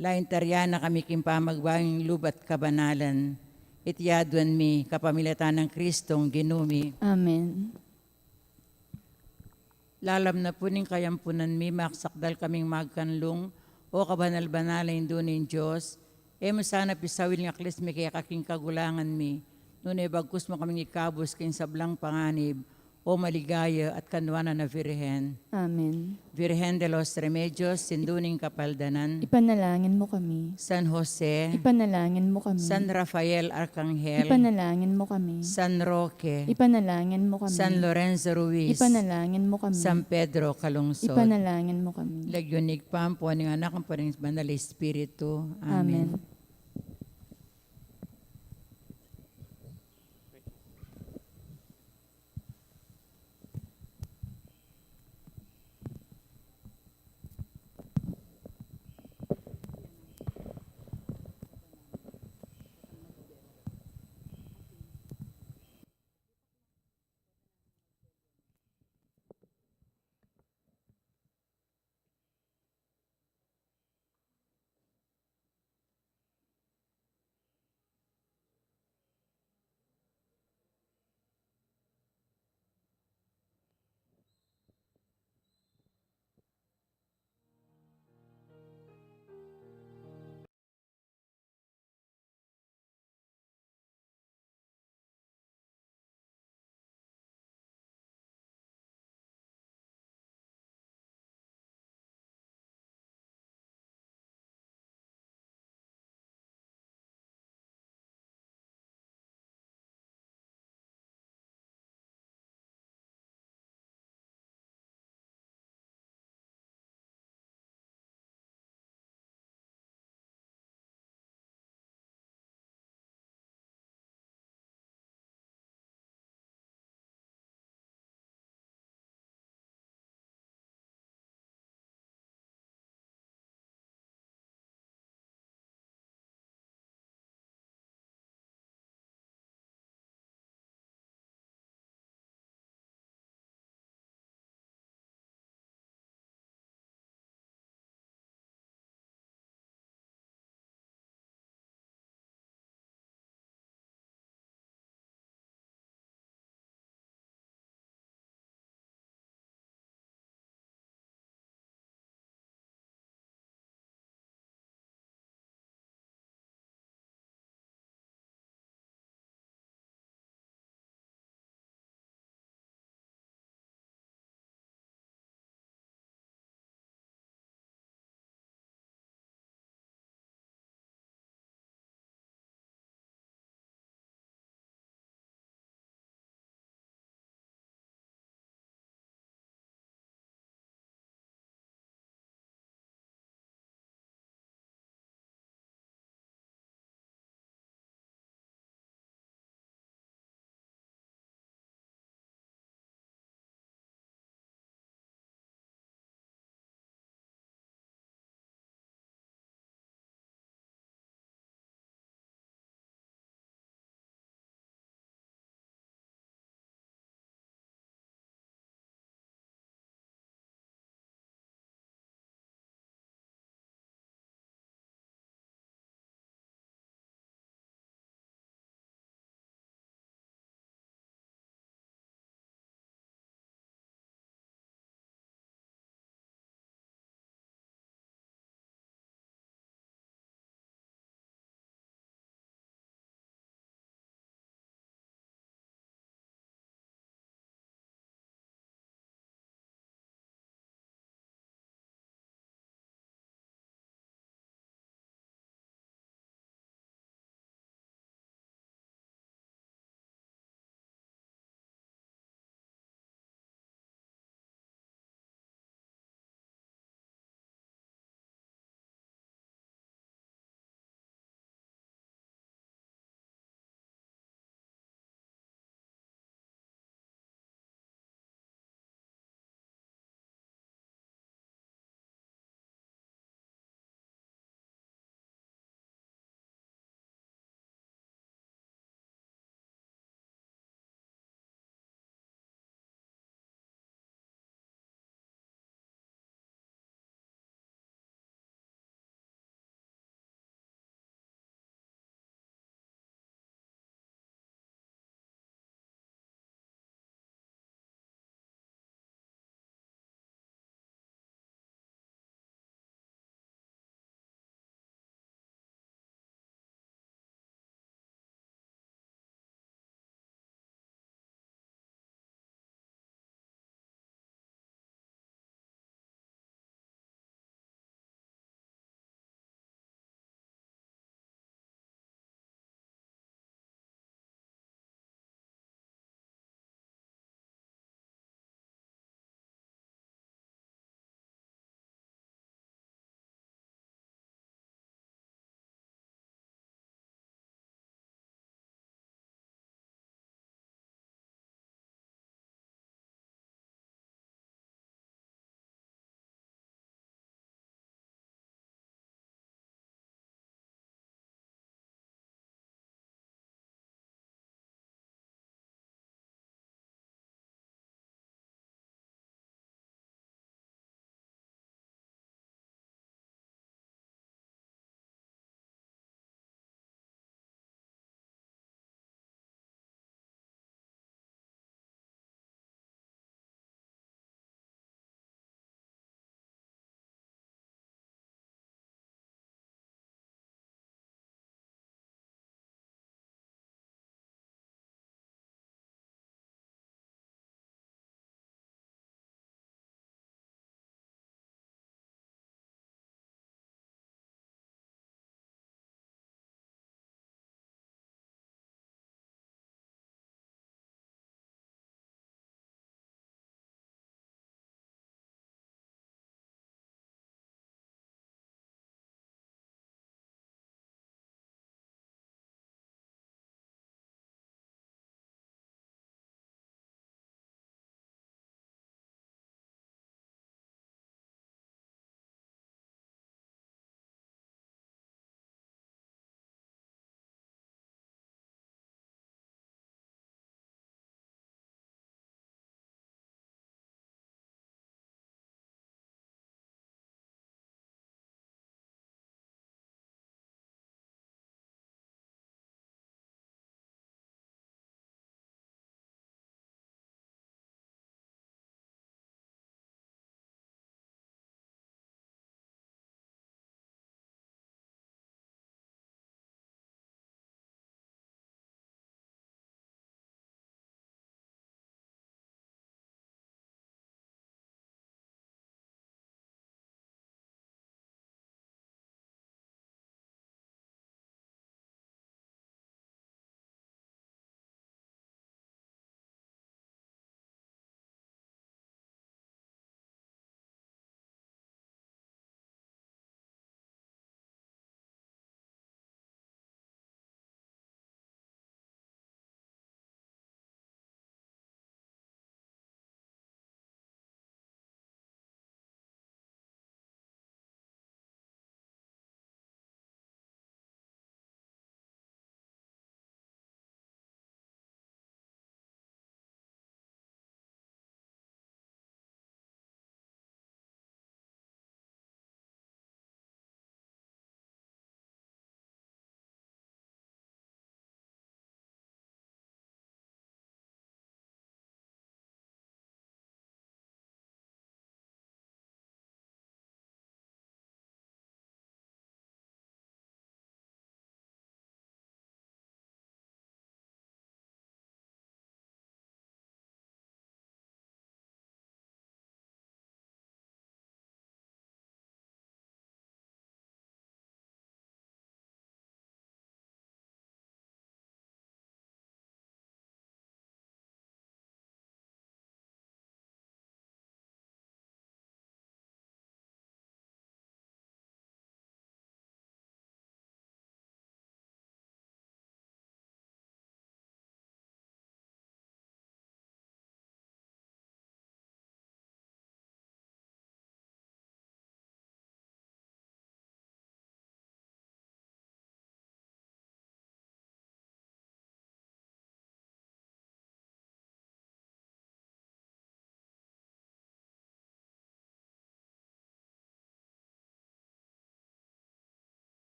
lalu ing tarian na kami king pamagbayu ning lub at kabanalan. Iti aduan mi kapamilatan nang Kristong Ginu mi. Amen. Lalam na pu ning kayampunan mi, maksakdal kaming magkanlung, O kabanal-banal a Indu ning Dios, e mu sana pisawil ing aklis mi keka king kagulangan mi, nune bagkus mu kaming ikabus king sablang panganib, O maligaya at kanuanan a Virgen. Amen. Virgen de los Remedios, Indu ning Kapaldanan. Ipanalangin mu kami. San Jose. Ipanalangin mu kami. San Rafael Arcangel. Ipanalangin mu kami. San Roque. Ipanalangin mu kami. San Lorenzo Ruiz. Ipanalangin mu kami. San Pedro Calungsod. Ipanalangin mu kami. Lagyu ning Ibpa, ampo ning Anak, ampo ning Banal a Espiritu. Amen. Amen.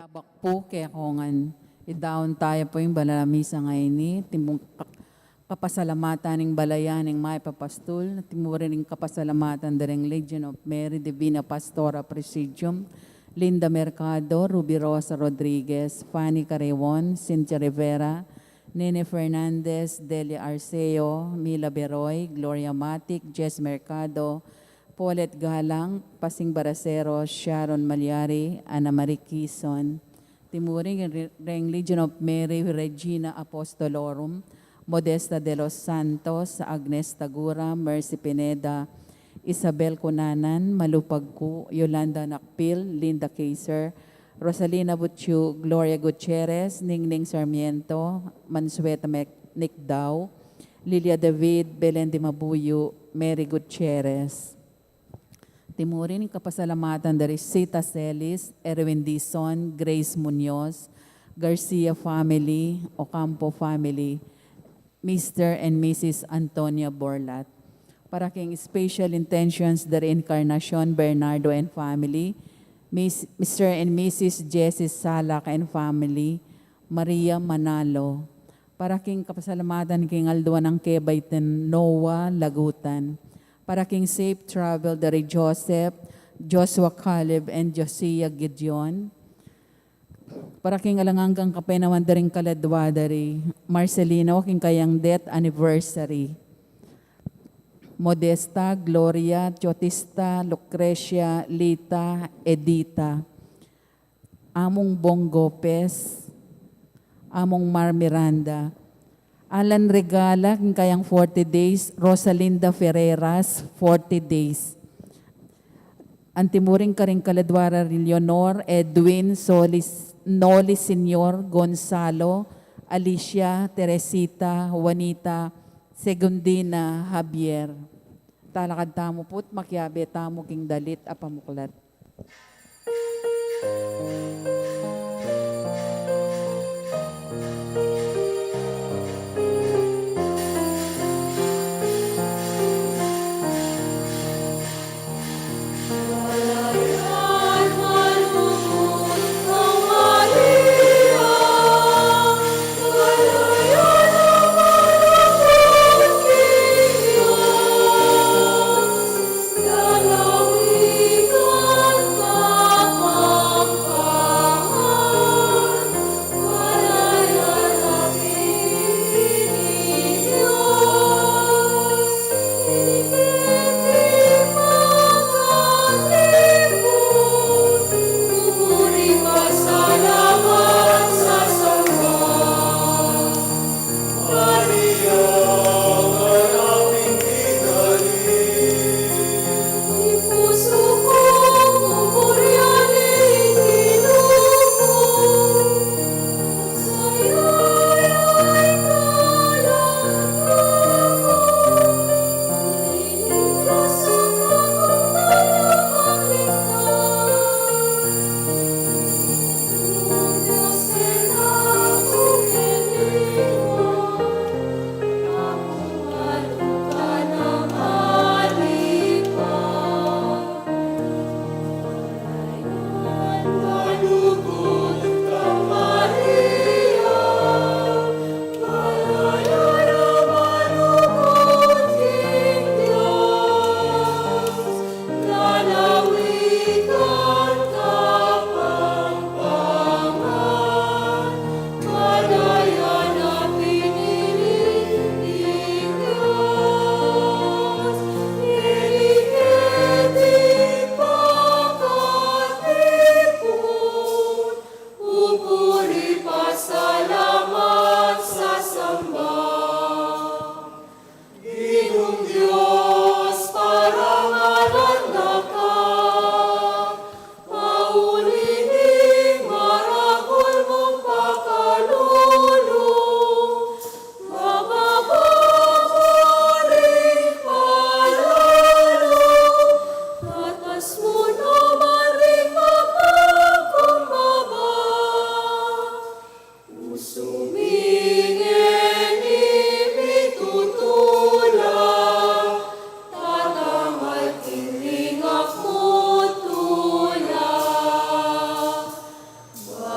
Abak pu, kekongan idaun taya pu ing banal a misa ngeni, timbang ka-, kapasalamatan ning balayan ning Mayap a Pastul, timurin ing kapasalamatan da ring Legion of Mary, Divina Pastora Presidium, Linda Mercado, Ruby Rosa Rodriguez, Fanny Carreon, Cynthia Rivera, Nene Fernandez, Delia Arceo, Mila Beroy, Gloria Matic, Jess Mercado, Paulette Galang, Pasing Baracero, Sharon Malyari, Ana Marie Quizon. Timurin ring Legion of Mary, Regina Apostolorum, Modesta de los Santos, Agnes Tagura, Mercy Pineda, Isabel Cunanan, Malu Pagcu, Yolanda Nakpil, Linda Kaiser, Rosalina Butchu, Gloria Gutierrez, Ningning Sarmiento, Mansueta Mec-, Nicdao, Lilia David, Belen de Mabuyu, Mary Gutierrez. Timurin ing kapasalamatan da ri Sita Celis, Erwin Dizon, Grace Muñoz, Garcia family, Ocampo family, Mister and Missus Antonia Borlat. Para king special intentions da ri Encarnacion Bernardo and family, Miss, Mister and Missus Jessie Salak and family, Maria Manalo. Para king kapasalamatan king aldo nang kebaitan Noah Lagutan. Para king safe travel da ri Joseph, Joshua Caleb, and Josiah Gideon. Para king alang anggang kapaynawan da ring kaladwa da ri Marcelino king kayang death anniversary. Modesta, Gloria, Chotista, Lucrecia, Lita, Edita. Among Bong Gopez, Among Mar Miranda, Alan Regala, king kayang forty days, Rosalinda Ferreras, forty days. Antimurin karing kaladwa da ri Leonor, Edwin, Solis, Noli Senior, Gonzalo, Alicia, Teresita, Juanita, Segundina, Javier. Talakad tamu pu't makiabe tamu king dalit a pamuklat.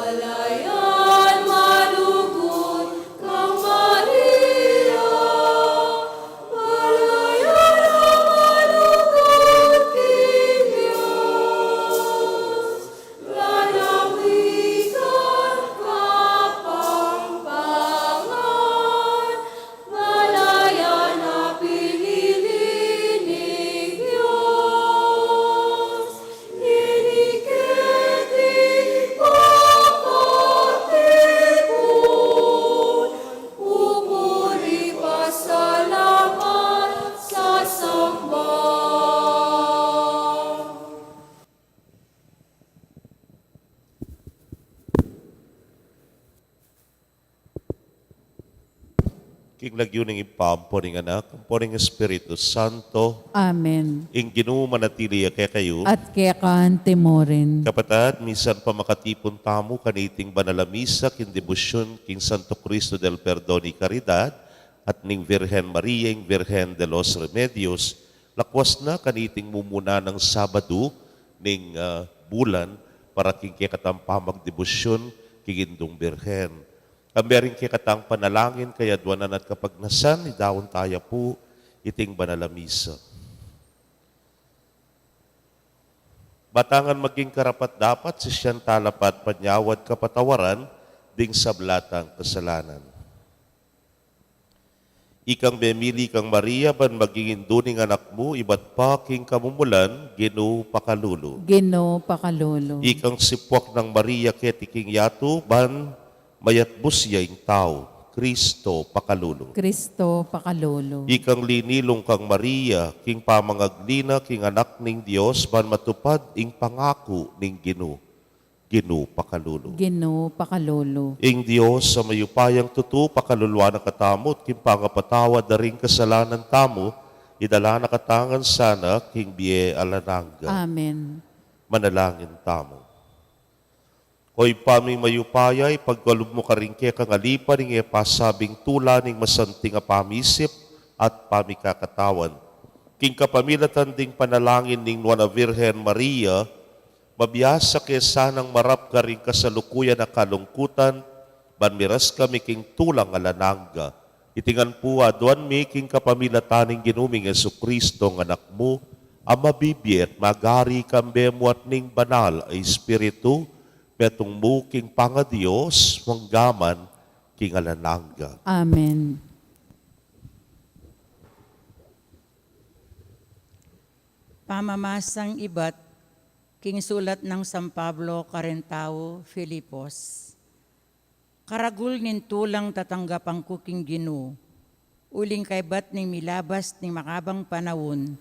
Balayan malugud kang Maria, balayan malugud king Dios, balayan wikan kapampangan, balayan a pinili ning Dios. Ngeni keti papatipun, pupuri, pasalamat, sasamba. King lagyu ning Ibpa, ampo ning Anak, ampo ning Espiritu Santo. Amen. Ing Ginu manatili ya kekayu. At keka mu rin. Kapatad, misan pa makatipun tamu kaniting banal a misa king debosyun king Santo Cristo del Perdon y Caridad at ning Virgen Maria, ing Virgen de los Remedios, lakwas na kaniting mumuna nang Sabadu ning, ah, bulan para king kekatang pamagdebosyun king Indung Birhen. Kambe ring kekatang panalangin, kayadwanan at kapagnasan, idaun taya pu iting banal a misa. Ba tangan maging karapat-dapat, sisian tala pa at panyawad kapatawaran ding sabla tang kasalanan. Ikang memili kang Maria ban maging indu ning Anak mu, ibat pa king kamumulan, Ginu pakalulu. Ginu pakalulu. Ikang sipuak nang Maria keti king yatu, ban mayatbus ya ing tau, Cristo pakalulu. Cristo pakalulu. Ikang linilung kang Maria king pamangagli na king Anak ning Dios, ban matupad ing pangaku ning Ginu, Ginu pakalulu. Ginu pakalulu. Ing Dios a mayupayang tutu pakaluluan na katamu, at king pangapatawad da ring kasalanan tamu, idala na katamu ngan sana king bie alang angga. Amen. Manalangin tamu. O Ibpa ming mayupaya, ipagkalub mu karing kekang alipan ing e pasabing tula ning masanting a pamisip at pamikakatawan. King kapamilatan ding panalangin ning Nuan a Virgen Maria, mabiasa ke sanang marap karing kasalukuyan a kalungkutan, ban miras kami king tulang alang angga. Iti ngan pu aduan mi king kapamilatan ning Ginu ming Jesucristo, ing Anak mu, a mabibie at magari kambe mu at ning Banal a Espiritu, metung mu king pangaDios, mangga man king alang angga. Amen. Pamamasang ibat king sulat nang San Pablo karing tau Filipos. Karagul ning tulang tatanggapan ku king Ginu, uling kaybat ning milabas ning makabang panaun,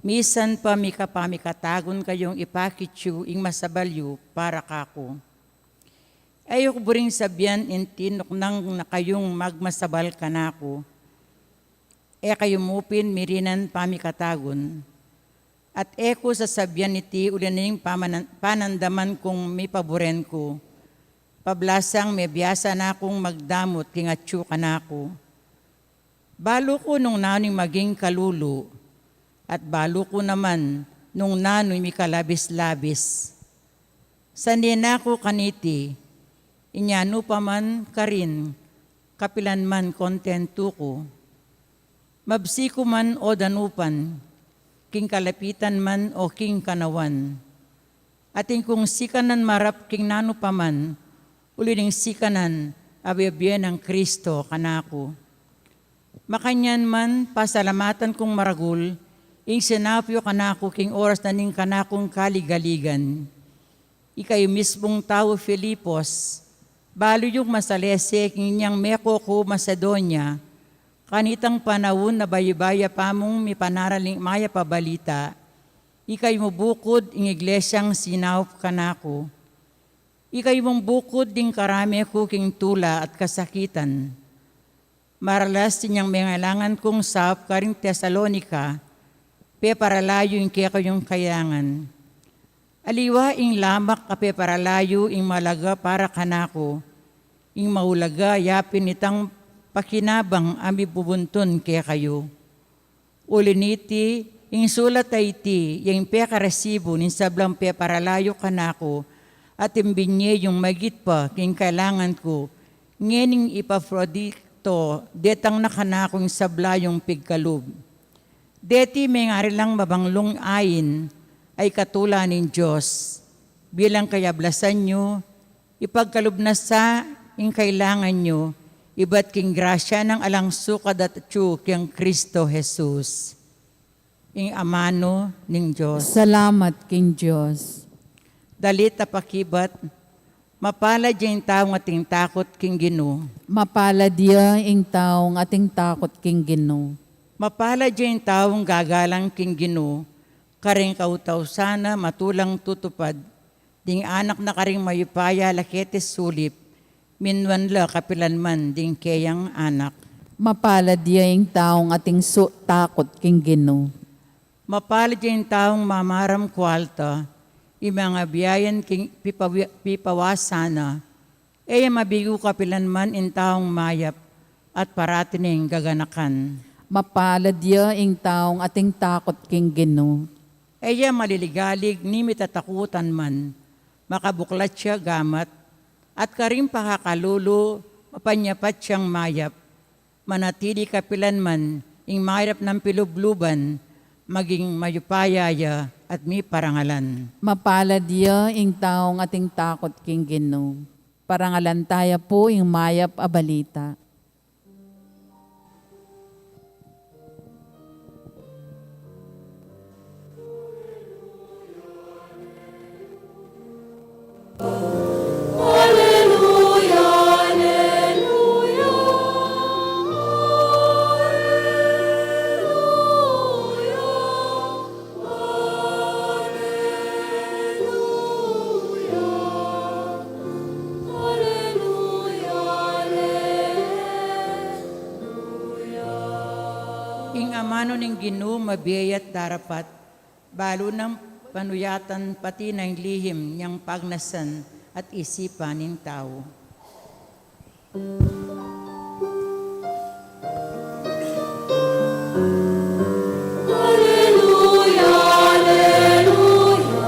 misan pa mika pa mikatagun kayung ipakit yu ing masabal yu para kaku. E yu ku buring sabian ing tinuknang na kayung magmasabal kanaku. E kayu mu pin mirinan pamikatagun. At e ku sasabian iti uli ning pamanan-, panandaman kung mipaburen ku. Pablasang mebiasa na kung magdamut king atyu kanaku. Balu ku nung nanu ing maging kalulu, at balu ku naman nung nanu ing mikalabis-labis. Sandi na ku kaniti, inya nu pa man karin, kapilan man kontentu ku. Mabsi ku man o danupan, king kalapitan man o king kanawan. Atin kung sikanan marap king nanu pa man, uli ning sikanan a bibie nang Kristo kanaku. Makanyan man, pasalamatan kung maragul ing sinaup yu kanaku king oras na ning kanakung kaligaligan. Ikayu mismung tau Filipos, balu yung masalese king inyang meko ku Macedonia, kanitang panaun a bayu-bayu ya pa mung mipanaraling mayap a balita, ikayu mu bukud ing iglesyang sinaup kanaku. Ikayu mung bukud ding karame ku king tula at kasakitan. Maralas inyang mengalangan kung saup karing Tesalonica, peparalayu ing kekayung kayangan. Aliwa ing lamak a peparalayu ing malaga para kanaku, ing maulaga ya pin itang pakinabang a mibubuntun kekayu. Uli niti, ing sulat a iti, ya ing pekaresibu ning sablang peparalayu kanaku, at ing binye yung magit pa king kailangan ku, ngening Epafrodito, detang na kanaku ing sabla yung pigkalub. Deti mengari lang mabanglung ain a ikatula ning Dios. Bilang kayablasan yu, ipagkalub na sa ing kailangan yu, ibat king grasya nang alang sukad at atyu king Kristo Jesus. Ing amanu ning Dios. Salamat king Dios. Dalit a pakibat, mapalad ya ing taung ating takut king Ginu. Mapalad ya ing taung ating takut king Ginu. Mapalad ya ing taung gagalang king Ginu, karing kautausan na matulang tutupad, ding anak na karing mayupaya la keti sulip, minuan la kapilanman ding keyang anak. Mapalad ya ing taung ating su-, takut king Ginu. Mapalad ya ing taung mamaram kualta, ing mangabiayan king pipawi-, pipawasan na, e ya mabigu kapilanman ing taung mayap at parati neng gaganakan. Mapalad ya ing taung ating takut king Ginu. E ya maliligalig ni mitatakutan man, makabuklat ya gamat, at karing pakakalulu, mapanyapat yang mayap, manatili kapilanman ing mayap nang pilubluban, maging mayupaya ya at miparangalan. Mapalad ya ing taung ating takut king Ginu. Parangalan taya pu ing mayap a balita. Ing amanu ning Ginu mabie at darapat, balu nang panuyatan pati na ing lihim yang pagnasan at isipan ning tau. Aleluya, aleluya.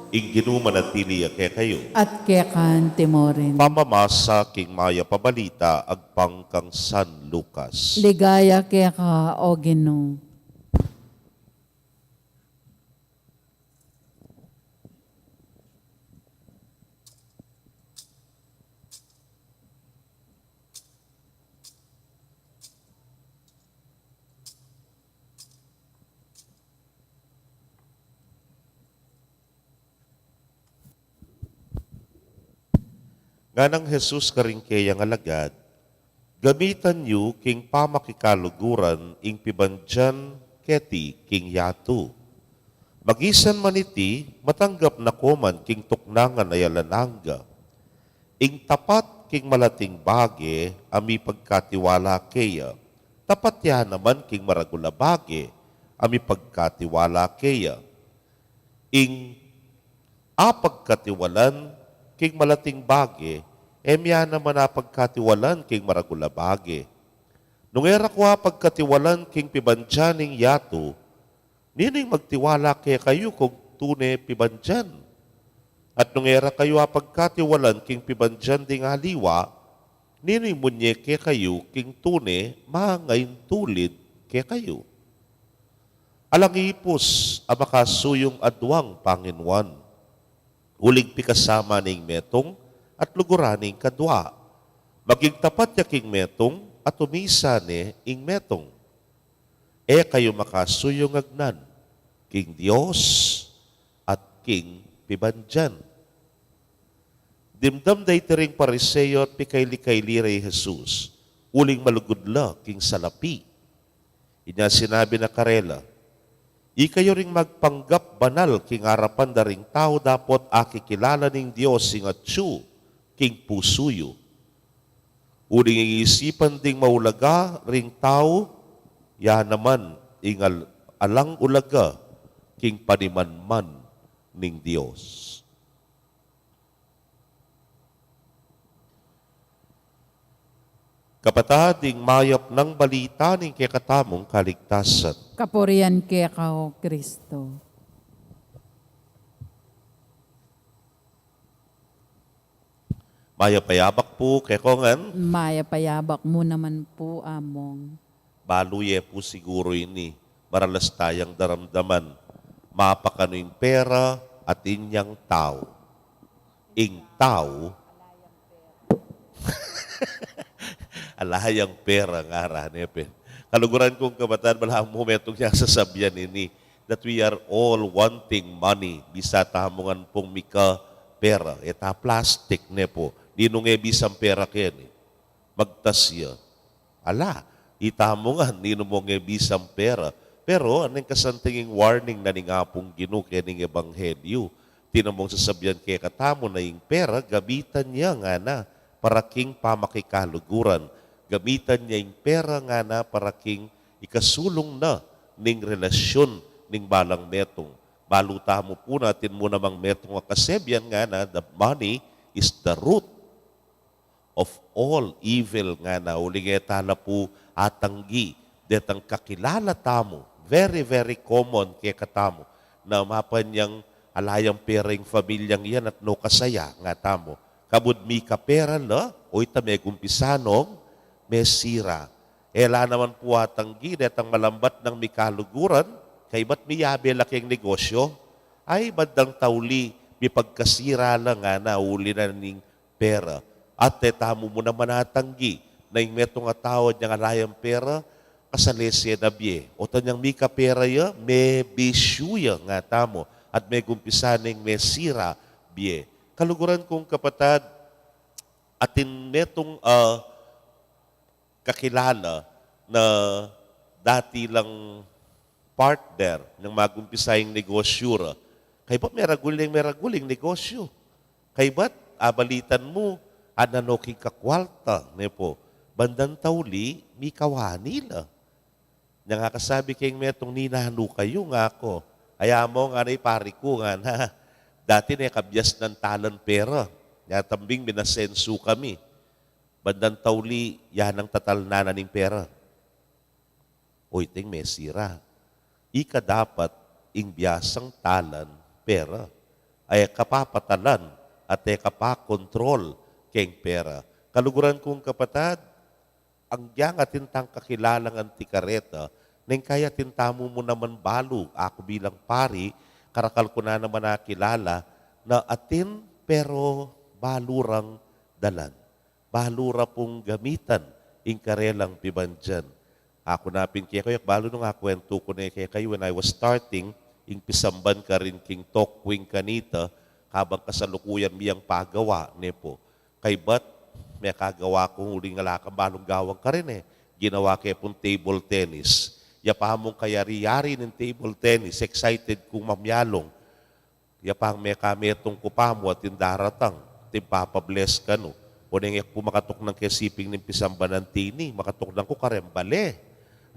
Ing Ginu manatili ya kekayu. At keka naman murin. Pamamasa king mayap a balita agpang kang San Lucas. Ligaya keka, O Ginu. Ngana nang Jesus karing keyang alagad, gamitan yu king pamakikaluguran ing pibandian keti king yatu. Magisan man iti, matanggap na ko man king tuknangan a alang angga. Ing tapat king malating bage a mipagkatiwala keya, tapat ya naman king maragul a bage a mipagkatiwala keya. Ing apagkatiwalan king malating bage, e mya naman apagkatiwalan king maragul a bage. Nung e ra ko apagkatiwalan king pibandian ning yatu, ninu ing magtiwala kekayu kung tune pibandian? At nung e ra kayu apagkatiwalan king pibandian ding aliwa, ninu ing munye kekayu king tune mangaintulid kekayu? Alang ipus a makasuyung aduang panginuan, uling pikasama ne ing metung at luguran ne ing kadua. Maging tapat ya king metung at umisa ne ing metung. E kayu makasuyung agnan king Dios at king pibandian. Dimdam da iti ring Pariseo at pikaili-kaili rey Jesus, uling malugud la king salapi. Inya sinabi na karela, ikayu ring magpanggap banal king arapan da ring tau dapot akikilala ning Dios ing atyu king pusu yu. Uling ing isipan ding maulaga ring tau, ya naman ing al-, alang ulaga king panimanman ning Dios. Kapatad, ing mayap nang balita ning kekatamung kaligtasan. Kapurian keka, O Kristo. Mayap a yabak pu kekongan. Mayap a yabak mu naman pu, Among. Balu ye pu siguru ini, maralas tayang daramdaman. Mapakanu ing pera, atin yang tau. Ing tau, ala yang pera, ngara ne pu. Kaluguran kung kapatad, balamu mu metung yang sasabian ini, that we are all wanting money. Bisa tamu ngan pung mika pera. E ta plastik ne pu. Ninung e bisang pera keni? Magtas ya. Ala, itamu ngan, ninu mung e bisang pera. Pero, aneng kasanting ing warning na ning Apung Ginu kening ebanghelyu? Atin mung sasabian kekatamu na ing pera, gamitan ya ngana para king pamakikaluguran. Gamitan ya ing pera ngana para king ikasulung na ning relasyun ning balang metung. Balu tamu pu na atin mu namang metung a kasebian ngana, the money is the root of all evil ngana. Uling e tala pu atanggi detang kakilala tamu, very, very common kekatamu, na mapan yang ala yang pera ing familyang yan at no kasaya, ngatamu. Kabud mika pera la, o ita megumpisa nong mesira. E la naman pu atanggi detang malambat nang mikaluguran, kaybat miyabe la keng negosyo. Ay, bandang tauli, mipagkasira la ngana uli na ning pera. At e tamu mu naman atanggi na ing metung a tau at yang ala yang pera, kasalese na bie. Otan yang mika pera ya, mebisyu ya, ngatamu. At megumpisa neng mesira bie. Kaluguran kung kapatad, atin metung a kakilala na dati lang partner nang magumpisa ing negosyu ra. Kaybat meragul yang meragul ing negosyu. Kaybat, abalitan mu, anan no king kakwalta, ne pu. Bandang tauli, mikawani la. Niyang akasabi keng metung, "Ninanu kayu?" ngaku. "Ay, Among, ngana, i pari ku," ngana. "Dati ne kabias nang talan pera. Nya tambing minasensu kami. Bandang tauli, ya nang tatalnan na ning pera." O, iting mesira. Ika dapat ing biasang talan pera. Ay kapapatalan at e kapakontrol keng pera. Kaluguran kung kapatad, agyang atin tang kakilalang anti-kareta, neng kaya atin tamu mu naman balu, aku bilang pari, karakal ku na naman akilala, na atin pero balu rang dalan. Balu ra pung gamitan ing karelang pibandian. Aku na pin kekayu, balu nung akuwentu ku ne kekayu, when I was starting ing pisamban karin king Talk Wing kanita, kabang kasalukuyan mi yang pagawa, ne pu. Kaybat, mekagawa kung uling ala kang balung gawang karin e. Ginawa ke pung table tennis. Ya pa mung kayari-yari ning table tennis, excited kung mamialung. Ya pang mekametung ku pa mu atin daratang, atin papa-bless kanu. O neng e ku pu makatuknang ke siping ning pisamban anti ini, makatuknang ku kareng bale.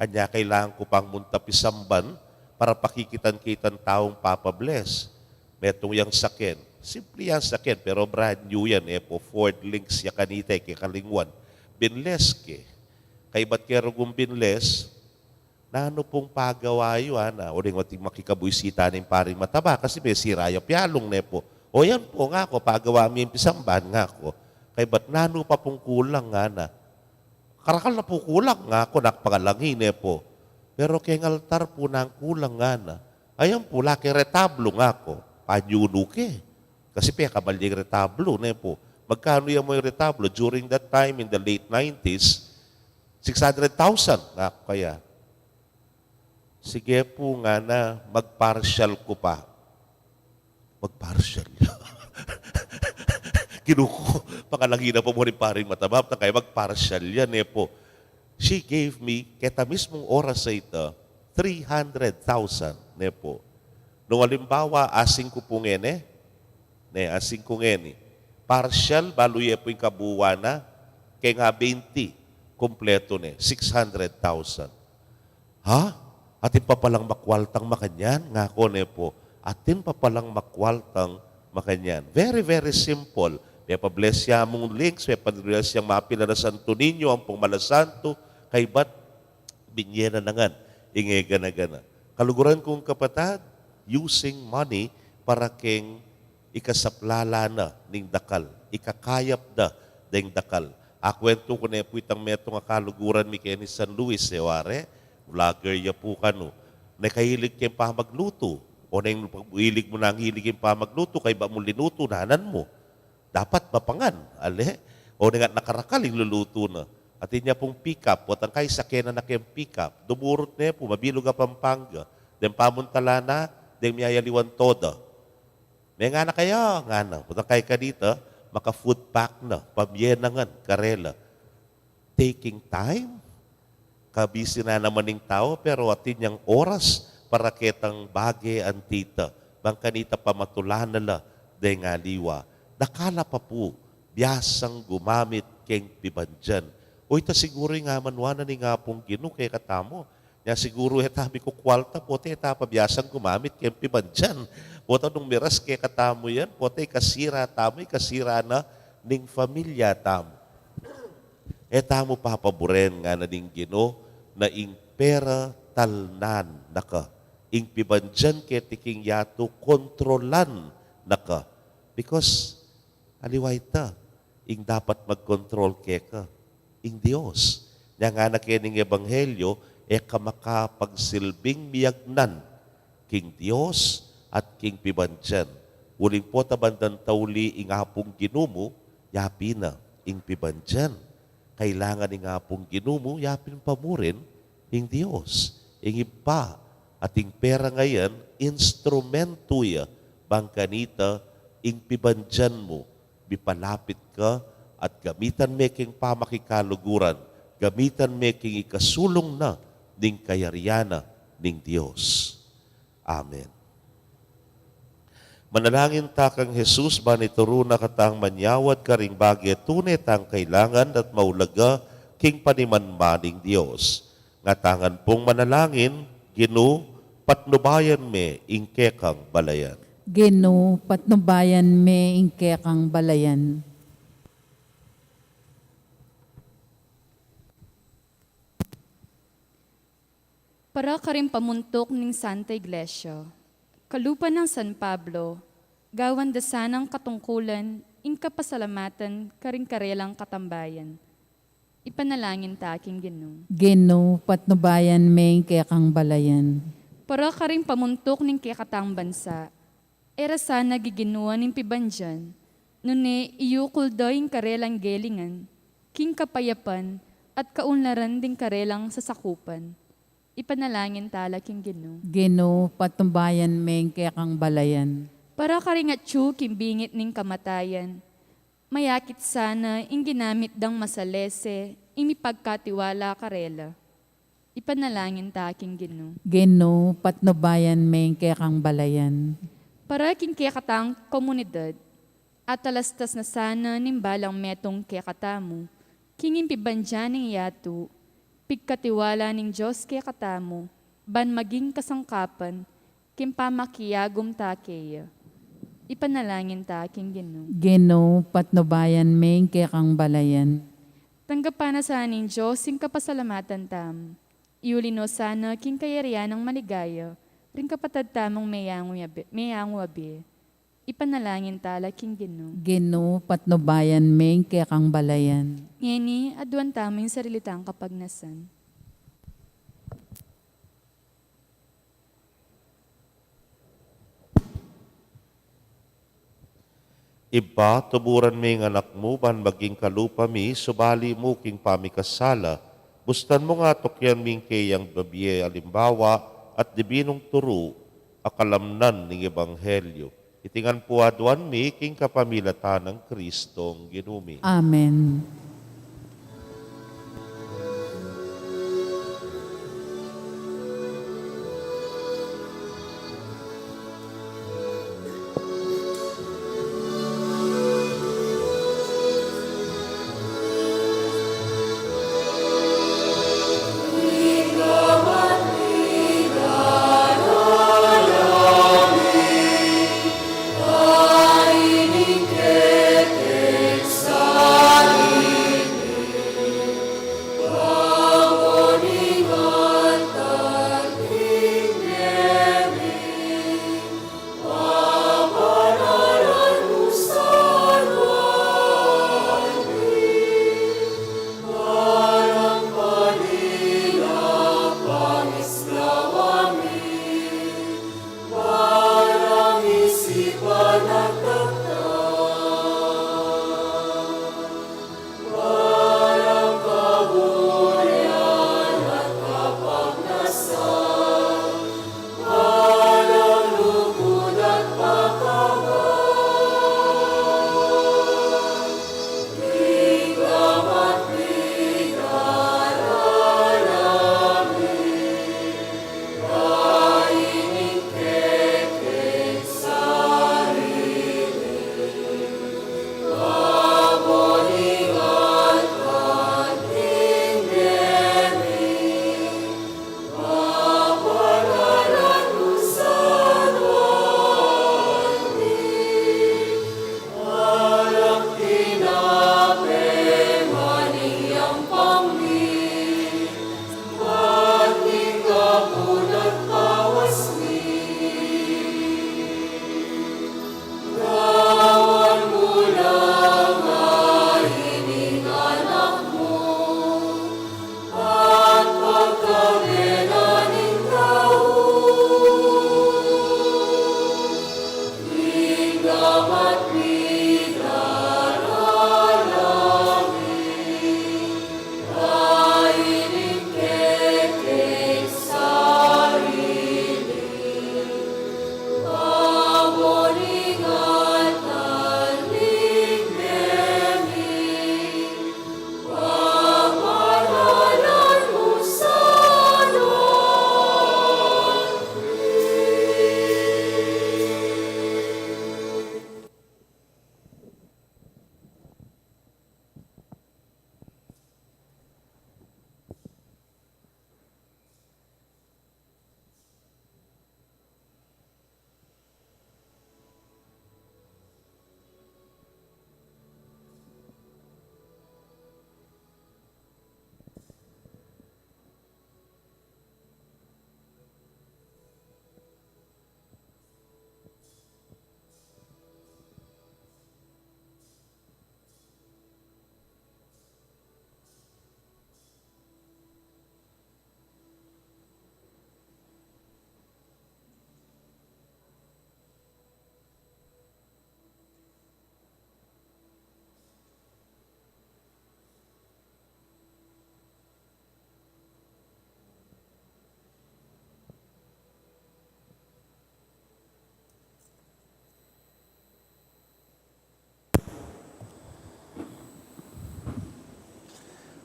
Anya kailangan ku pang munta pisamban para pakikitan ke itang taung papa-bless. Metung yang saken. Simple yang saken, pero brand new yan e pu, Ford Links ya kanita e, kekalinguan. Binless ke. Kaybat ke rugung binless, "Nanu pung pagawa yu?" ana. Uling atin makikabuisita ning paring mataba kasi mesira ya pialung, ne pu. "O yan pu," ngaku, "pagawa mi ing pisamban," ngaku. "Kaybat nanu pa pung kulang?" ngana. "Karakal na pu kulang," ngaku, nakpangalangi, ne pu. "Pero keng altar pu nanu kulang?" ngana. "Ayan pu, ala keng retablo," ngaku. "Panyunu ke. Kasi pekabal ya ing retablo," ne pu. "Magkanu ya mu ing retablo?" During that time, in the late nineties, "Six hundred thousand," ngaku kaya. "Sige pu," ngana, "magparsyal ku pa." "Magparsyal ya?" Kinuku, pangalangi na pa mu ning paring mataba, ta kaya magparsyal ya, ne pu. She gave me, keta mismung oras a ita, three hundred thousand, ne pu. Nung alimbawa, asing ku pu ngeni, ne, asing ku ngeni. Parsyal, balu ye pu ing kabuuan na, Keng ha baynti, kumpletu ne, six hundred thousand. Ha? Atin pa palang makwaltang makanyan? Ngaku ne pu, atin pa palang makwaltang makanyan. Very, very simple. Pepa-bless ya mung links, pepa-bless yang mapila na Santo Niño, ampong malasantu, kaybat binye na ngan ing e gana-gana. Kaluguran kung kapatad, using money para keng ikasaplala na ning dakal, ikakayap da deng dakal. Akuwentu ku ne pu itang metung a kaluguran mi keni San Luis, e wari, vlogger ya pu kanu. Nung kahilig keng pamaglutu, o nung hilig mu nang hilig keng pamaglutu, kaybat mu linutu, nanan mu. Dapat mapangan, ale? O nung nakarakal ing lulutu na. Atin ya pung pickup, potang kaysa kena na keng pickup. Dumurut ne pu, mabilug a Pampanga. Deng pamuntala na, deng miyayaliwan toda. Mengana kaya, ngana. Potang kayka dita, maka-food pack na, pabye na ngan karela. Taking time, kabisi na naman ning tau, pero atin yang oras para ketang bage anti ta. Bang kanita pamatulan na la deng aliwa. Dakal a pa pu, biasang gumamit keng pibandian. O ita siguru ing amanuan na ning Apung Ginu kekatamu. Nya siguru e ta mikukwalta, pota e ta pa biasang gumamit keng pibandian. Pota nung miras kekatamu yan, pota ikasira tamu, ikasira na ning familia tamu. E tamu papaburen, ngana ning Ginu, na ing pera talnan na ka. Ing pibandian keti king yatu kontrolan na ka. Because aliwa ita, ing dapat magkontrol keka, ing Dios. Nya ngana keni ning ebanghelyo, e ka makapagsilbing miyagnan king Dios at king pibandian. Uling pota bandang tauli ing Apung Ginu mu, yapin na ing pibandian. Kailangan ing Apung Ginu mu, yapin pa mu rin ing Dios. Ing Ibpa at ing pera ngeni, instrumentu ya, bang kanita ing pibandian mu, mipalapit ka at gamitan me king pamakikaluguran, gamitan me king ikasulung na ning kayarian na ning Dios. Amen. Manalangin ta kang Jesus, ban ituru na katang manyawad karing bage tune tang kailangan at maulaga king panimanmaning Dios. Ngatamu ngan pung manalangin, Ginu, patnubayan me ing kekang balayan. Ginu, patnubayan me ing kekang balayan. Para karing pamuntuk ning Santa Iglesia, kalupa nang San Pablo, gawan da sanang katungkulan ing kapasalamatan karing karelang katambayan. Ipanalangin ta king Ginu. Ginu, patnubayan me ing kekang balayan. Para karing pamuntuk ning kekatang bansa, e ra sana giginuan ing pibandian, nune iyukul da ing karelang gelingan king kapayapan at kaunlaran ding karelang sasakupan. Ipanalangin ta la king Ginu. Ginu, patnubayan me ing kekang balayan. Para karing atyu king bingit ning kamatayan, mayakit sana ing ginamit dang masalese ing mipagkatiwala karela. Ipanalangin ta king Ginu. Ginu, patnubayan me ing kekang balayan. Para king kekatang komunidad, atalastas na sana ning balang metung kekatamu king ing pibandian ning yatu, pigkatiwala ning Dios kekatamu, ban maging kasangkapan king pamakiagum ta keya. Ipanalangin ta king Ginu. Ginu, patnubayan me ing kekang balayan. Tanggapan na sana ning Dios ing kapasalamatan tamu. Iuli no sana king kayarian nang maligaya ring kapatad tamung meyangu abe, meyangu abe. Ipanalangin ta la king Ginu. Ginu, patnubayan me ing kekang balayan. Ngeni, aduan tamu ing sarili tang kapagnasan. Ibpa, tuburan me ing Anak mu ban maging kalupa mi, subali mu king pamikasala, bustan mung atukyan mi ing keyang bibie alimbawa at dibinung turu a kalamnan ning ebanghelyo. Iti ngan pu aduan mi king kapamilatan nang Kristong Ginu mi. Amen.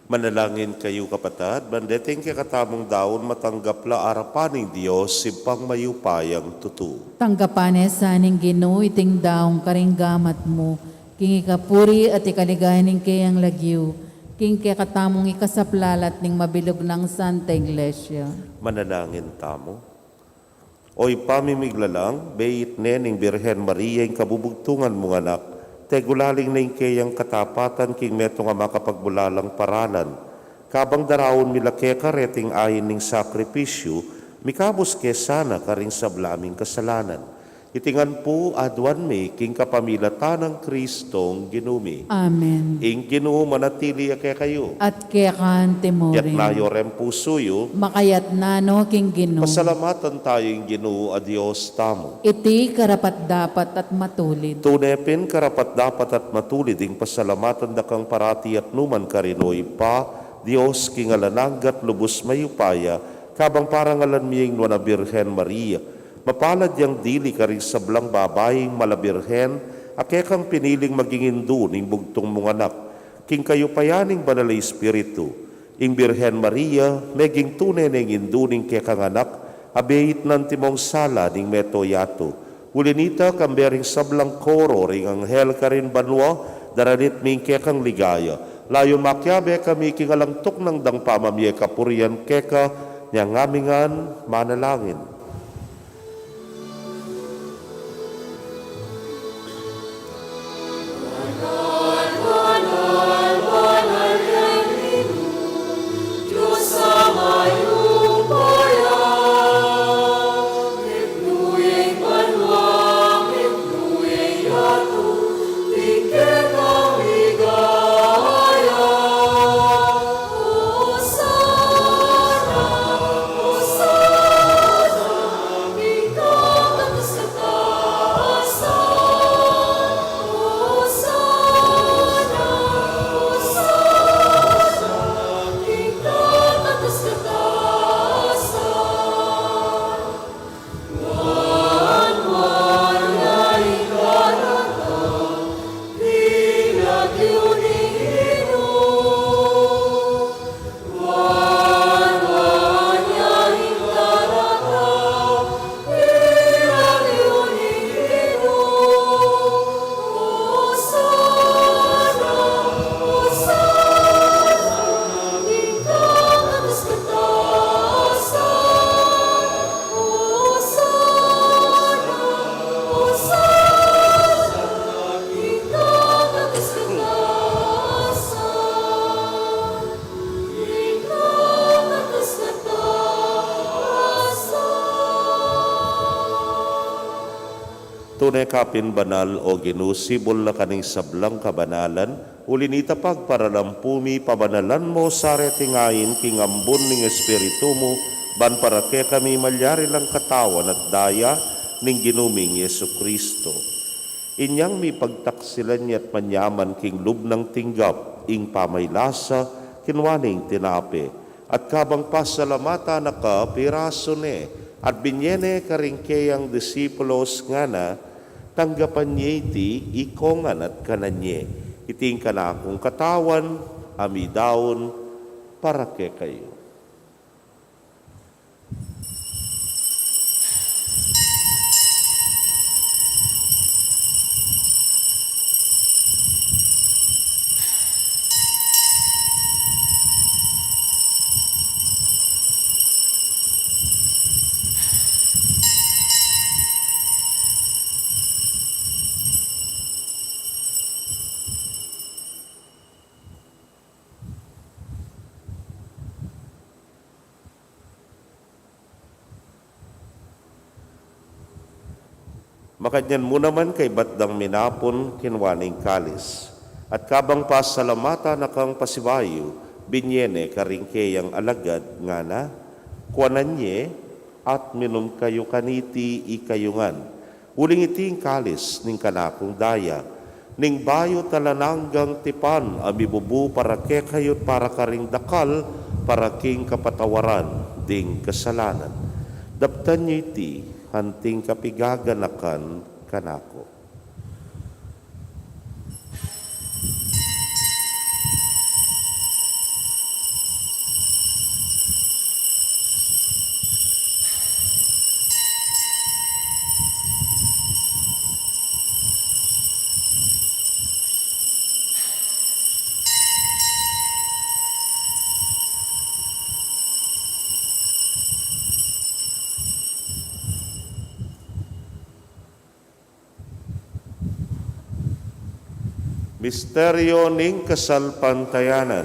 Manalangin kayu, kapatad, ban deting kekatamung daun matanggap la arapan ning Dios, Ibpang mayupayang tutu. Tanggapan ne sa ning Ginu iting daun karing gamat mu, king ikapuri at ikaligaya ning keyang lagyu, king kekatamung ikasaplalat ning mabilug nang Santa Iglesia. Manalangin tamu. O Ibpa ming miglalang, beit ne ning Birhen Maria ing kabubugtungan mung anak, tegulaling ne ing keyang katapatan king metung a makapagbulalang paralan. Kabang daraun mi la keka reting ain ning sakripisyu, mikabus ke sana karing sabla ming kasalanan. Iti ngan pu aduan mi king kapamilatan nang Kristong Ginu mi. Amen. Ing Ginu manatili ya kekayu. At keka mu rin. Yatna yu ring pusu yu. Makayatna no king Ginu. Pasalamatan tayu ing Ginu a Dios tamu. Iti karapat-dapat at matulid. Tune pin karapat-dapat at matulid ing pasalamatan da kang parati at nukarin man, o Ibpa, Dios king alang angga at lubus mayupaya, kabang parangalan mi ing Nuan a Birhen Maria. Mapalad yang dili karing sablang babaing mala birhen a kekang piniling maging indu ning bugtung mung anak. King kayupayan ning Banal a Espiritu, ing Birhen Maria meging tune neng indu ning kekang anak a beit na antimong sala ning meto yatu. Uli nita, kambe ring sablang koro ring anghel karin banua, daranit mi ing kekang ligaya. Layun makiabe kami king alang tuknang dang pamamie kapurian keka, nya ngami ngan manalangin. Tune ka pin banal, o Ginu, sibul na karing sablang kabanalan. Uli nita, pagparalampu mi, pabanalan mu sa reting ain king ambun ning Espiritu mu, ban para kekami malyari lang katawan at daya ning Ginu ming Jesucristo. Inyang mipagtaksilan ya at manyaman king lub nang tinggap ing pamaylasa, kinua ne ing tinape, at kabang pasalamatan na ka, pirasu ne, at binye ne karing keyang disipulos, ngana: Tanggapan ye iti ikongan at kanan ye. Iti ing kanakung katawan a midaun para kekayu. Makanyan mu naman, kaybat dang minapun, kinua ne ing kalis, at kabang pasalamatan na kang pasibayu, binye ne karing keyang alagad, ngana: Kuanan ye at minum kayu kaniti ikayu ngan. Uling iti ing kalis ning kanakung daya, ning bayu at alang anggang tipan a mibubu para kekayu at para karing dakal, para king kapatawaran ding kasalanan. Daptan ye iti anting kapigaganakan kanaku. Misteryo ning kasalpantayanan.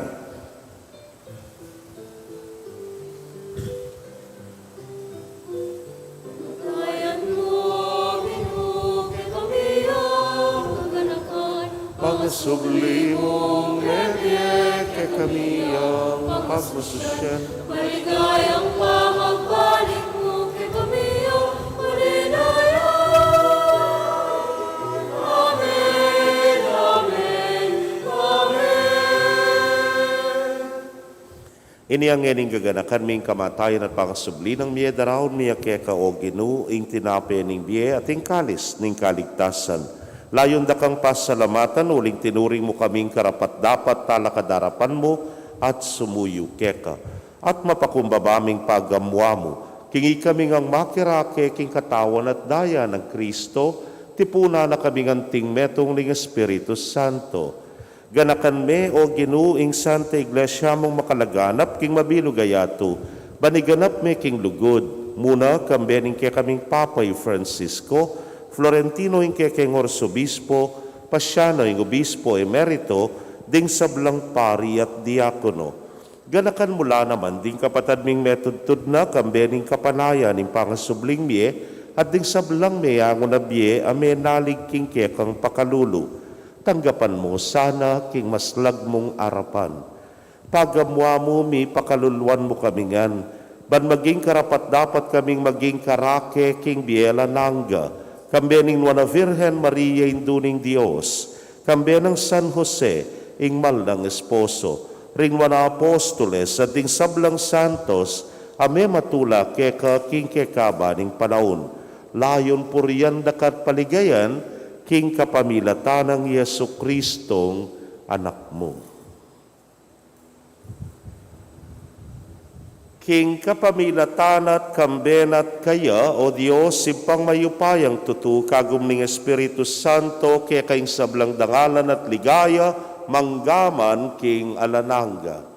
Pangasublimu, mebie kekami yang pagmasusian. Maligayang pamagbalik mu kekami, O Maria. Amen, amen, amen. Ini ngeni ing gaganakan mi, ing kamatayan at pangasubli nang mie, daraun mi keka, O Ginu, ing tinape ning bie at ing kalis ning kaligtasan. Layun da kang pasalamatan uling tinuring mu kaming karapat-dapat talakad king arapan mu at sumuyu keka. At mapakumbaba ming pagamuan mu king ikami ngang makirake king katawan at daya nang Kristo, tipunan na kaming anting metung ning Espiritu Santo. Ganakan me, O Ginu, ing Santa Iglesia mung makalaganap king mabilug a yatu, ban iganap me king lugud, muna kambe ning kekaming Papa i Francisco, Florentino ing kekeng Arsobispo, Paciano ing Obispo Emerito, ding sablang pari at diakono. Ganakan mu la naman ding kapatad ming metudtud na kambe ning kapanayan ning pangasubling mie, at ding sablang meangu na bie a menalig king kekang pakalulu. Tanggapan mu sana king maslag mung arapan. Pagamuan mu mi, pakaluluan mu kami ngan, ban maging karapat-dapat kaming maging karake king bie alang angga, kambe ning Nuan a Virgen Maria, Indu ning Dios, kambe nang San Jose, ing mal nang esposo, ring Nuan a Apostoles, at ding sablang santos a mematula keka king kekaba ning panaun. Layun purian da ka at paligayan king kapamilatan nang Jesucristong Anak mu. King kapamilatan na at kambe na at kaya, O Dios, Ibpang mayupayang tutu, kagum ning Espiritu Santo, keka ing sablang dangalan at ligaya, mangga man king alang angga.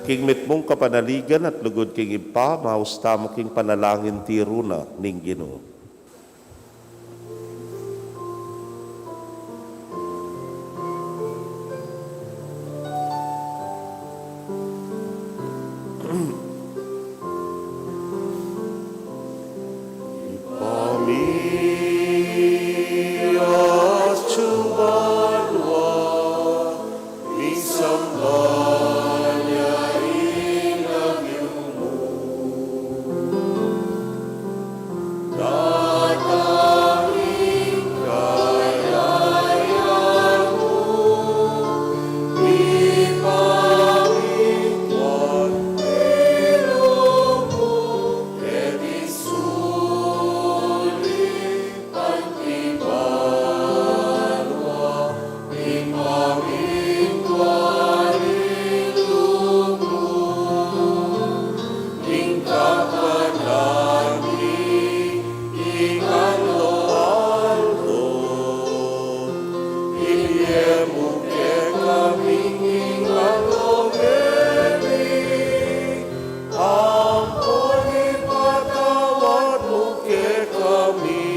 King mitmung kapanaligan at lugud king Ibpa, maus tamu king panalangin tiru na ning Ginu. Ibpa mi, atsu ka banua, misamban ya ing lagyu mu. Datang ing kayarian mu, mipamintuan ing lub mu, keti sulip anti banua. Mipamintuan ing lub mu, ing kakanan mi king aldo-aldo. Ibie mu kekami king aldo ngeni, ampon ipatawad mu kekami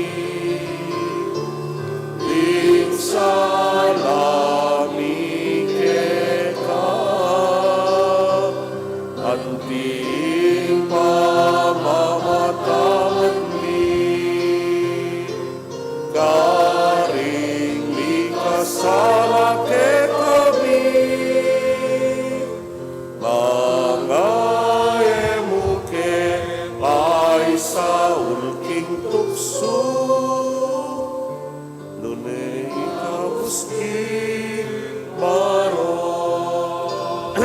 ing sala mi keka, anti ing pamamatawad mi karing mikasala kekami. Manga e mu ke paisaul king tuksu, nune ikabus king marok.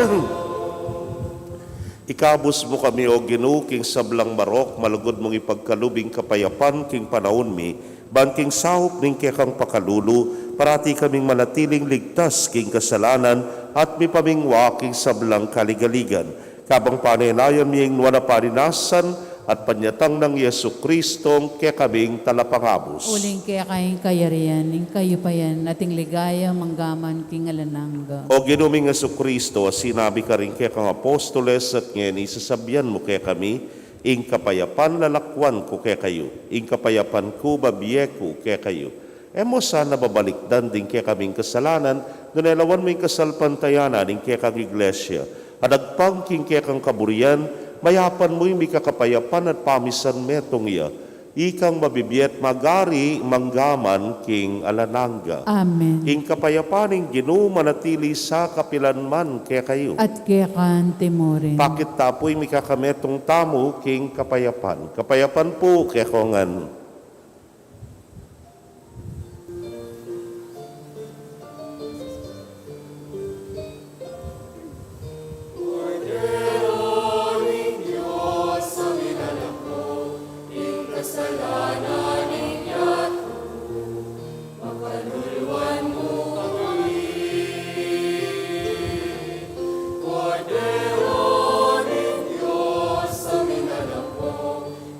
Ikabus mu kami, O Ginu, king sablang marok, malugud mung ipagkalub ing kapayapan king panaun mi, ban king saup ning kekang pakalulu, parati kaming manatiling ligtas king kasalanan at mipamingwa king sablang kaligaligan. Kabang panenayan mi ing nuan a parinasan at panyatang nang Jesu Kristong kekaming Talapangabus. Uling keka ing kayarian, ing kayupayan, at ing ligaya manggaman king alang angga. O Ginu ming Jesu Kristo, a sinabi karing kekang apostoles, at ngeni sasabian mu kekami, ing kapayapan lalakwan ku kekayu, ing kapayapan ku babie ku kekayu. E mu sana babalikdan ding kekaming kasalanan, nune lawan mu ing kasalpantayanan ning kekang Iglesia. At agpang king kekang kaburian, mayapan mu ing mikakapayapan at pamisan metung ya. Ikang mabibie at magari manggaman king alang angga. Amen. Ing kapayapan ning Ginu manatili sa kapilan man kekayu. At keka mu rin. Pakit ta pu ing mikakametung tamu king kapayapan. Kapayapan pu kekongan.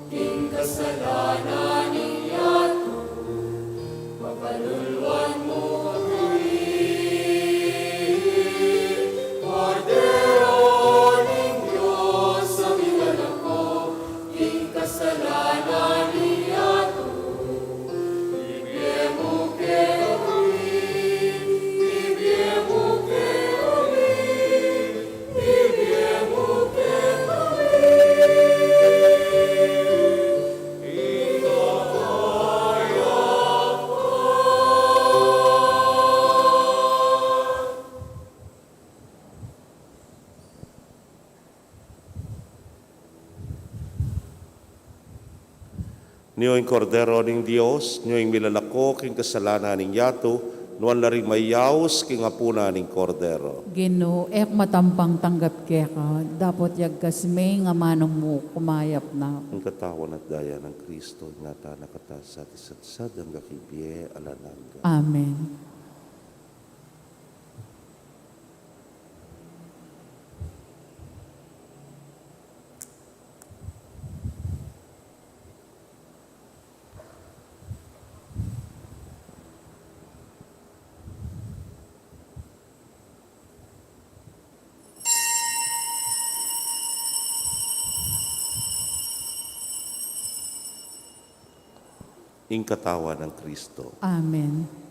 King kasalanan ning yatu, pakaluluan mu kami. Kordero ning Dios, a minalako king kasalanan ning yatu, ibie mu kekami, ibie mu kekami. Nio ing Kordero ning Dios, nio ing milalako king kasalanan ning yatu, nuan la ring mayaus king apunan ning Kordero. Ginu, e ku matampang tanggap keka, dapot yagkas me ing amanu mu, kumayap na ku. Ing katawan at daya nang Kristo, ingatan na kata sa at isatsad angga king bie alang angga. Amen. Ing katawan nang Kristo. Amen.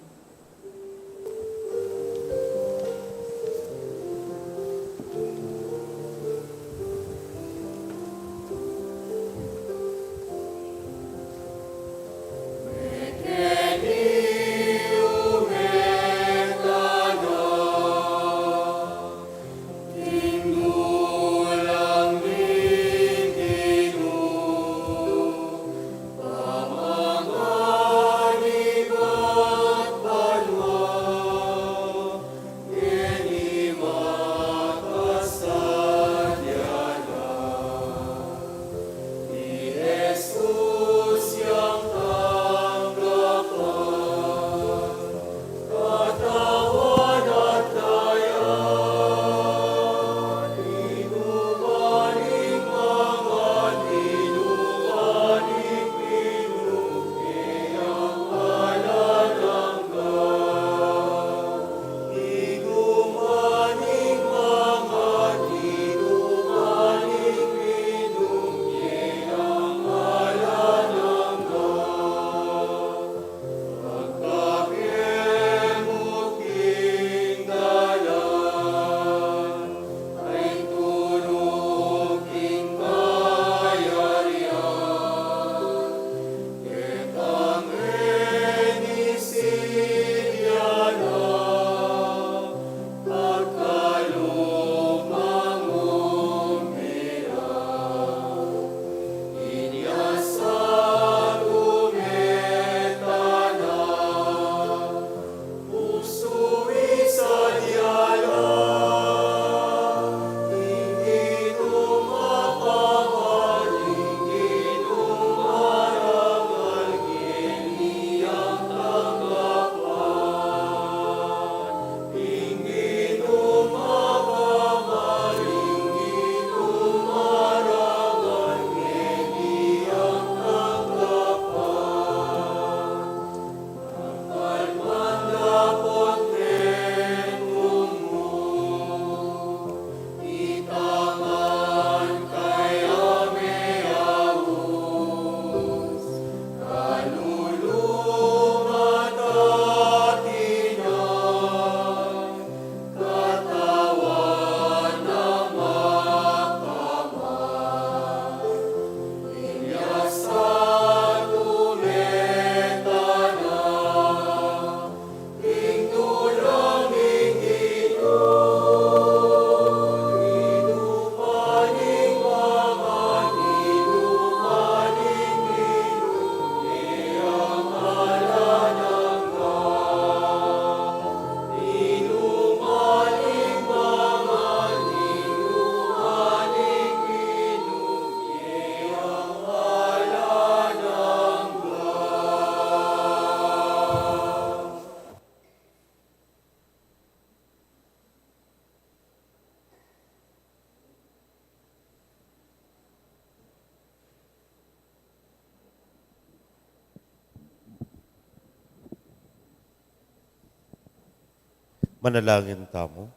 Manalangin tamu.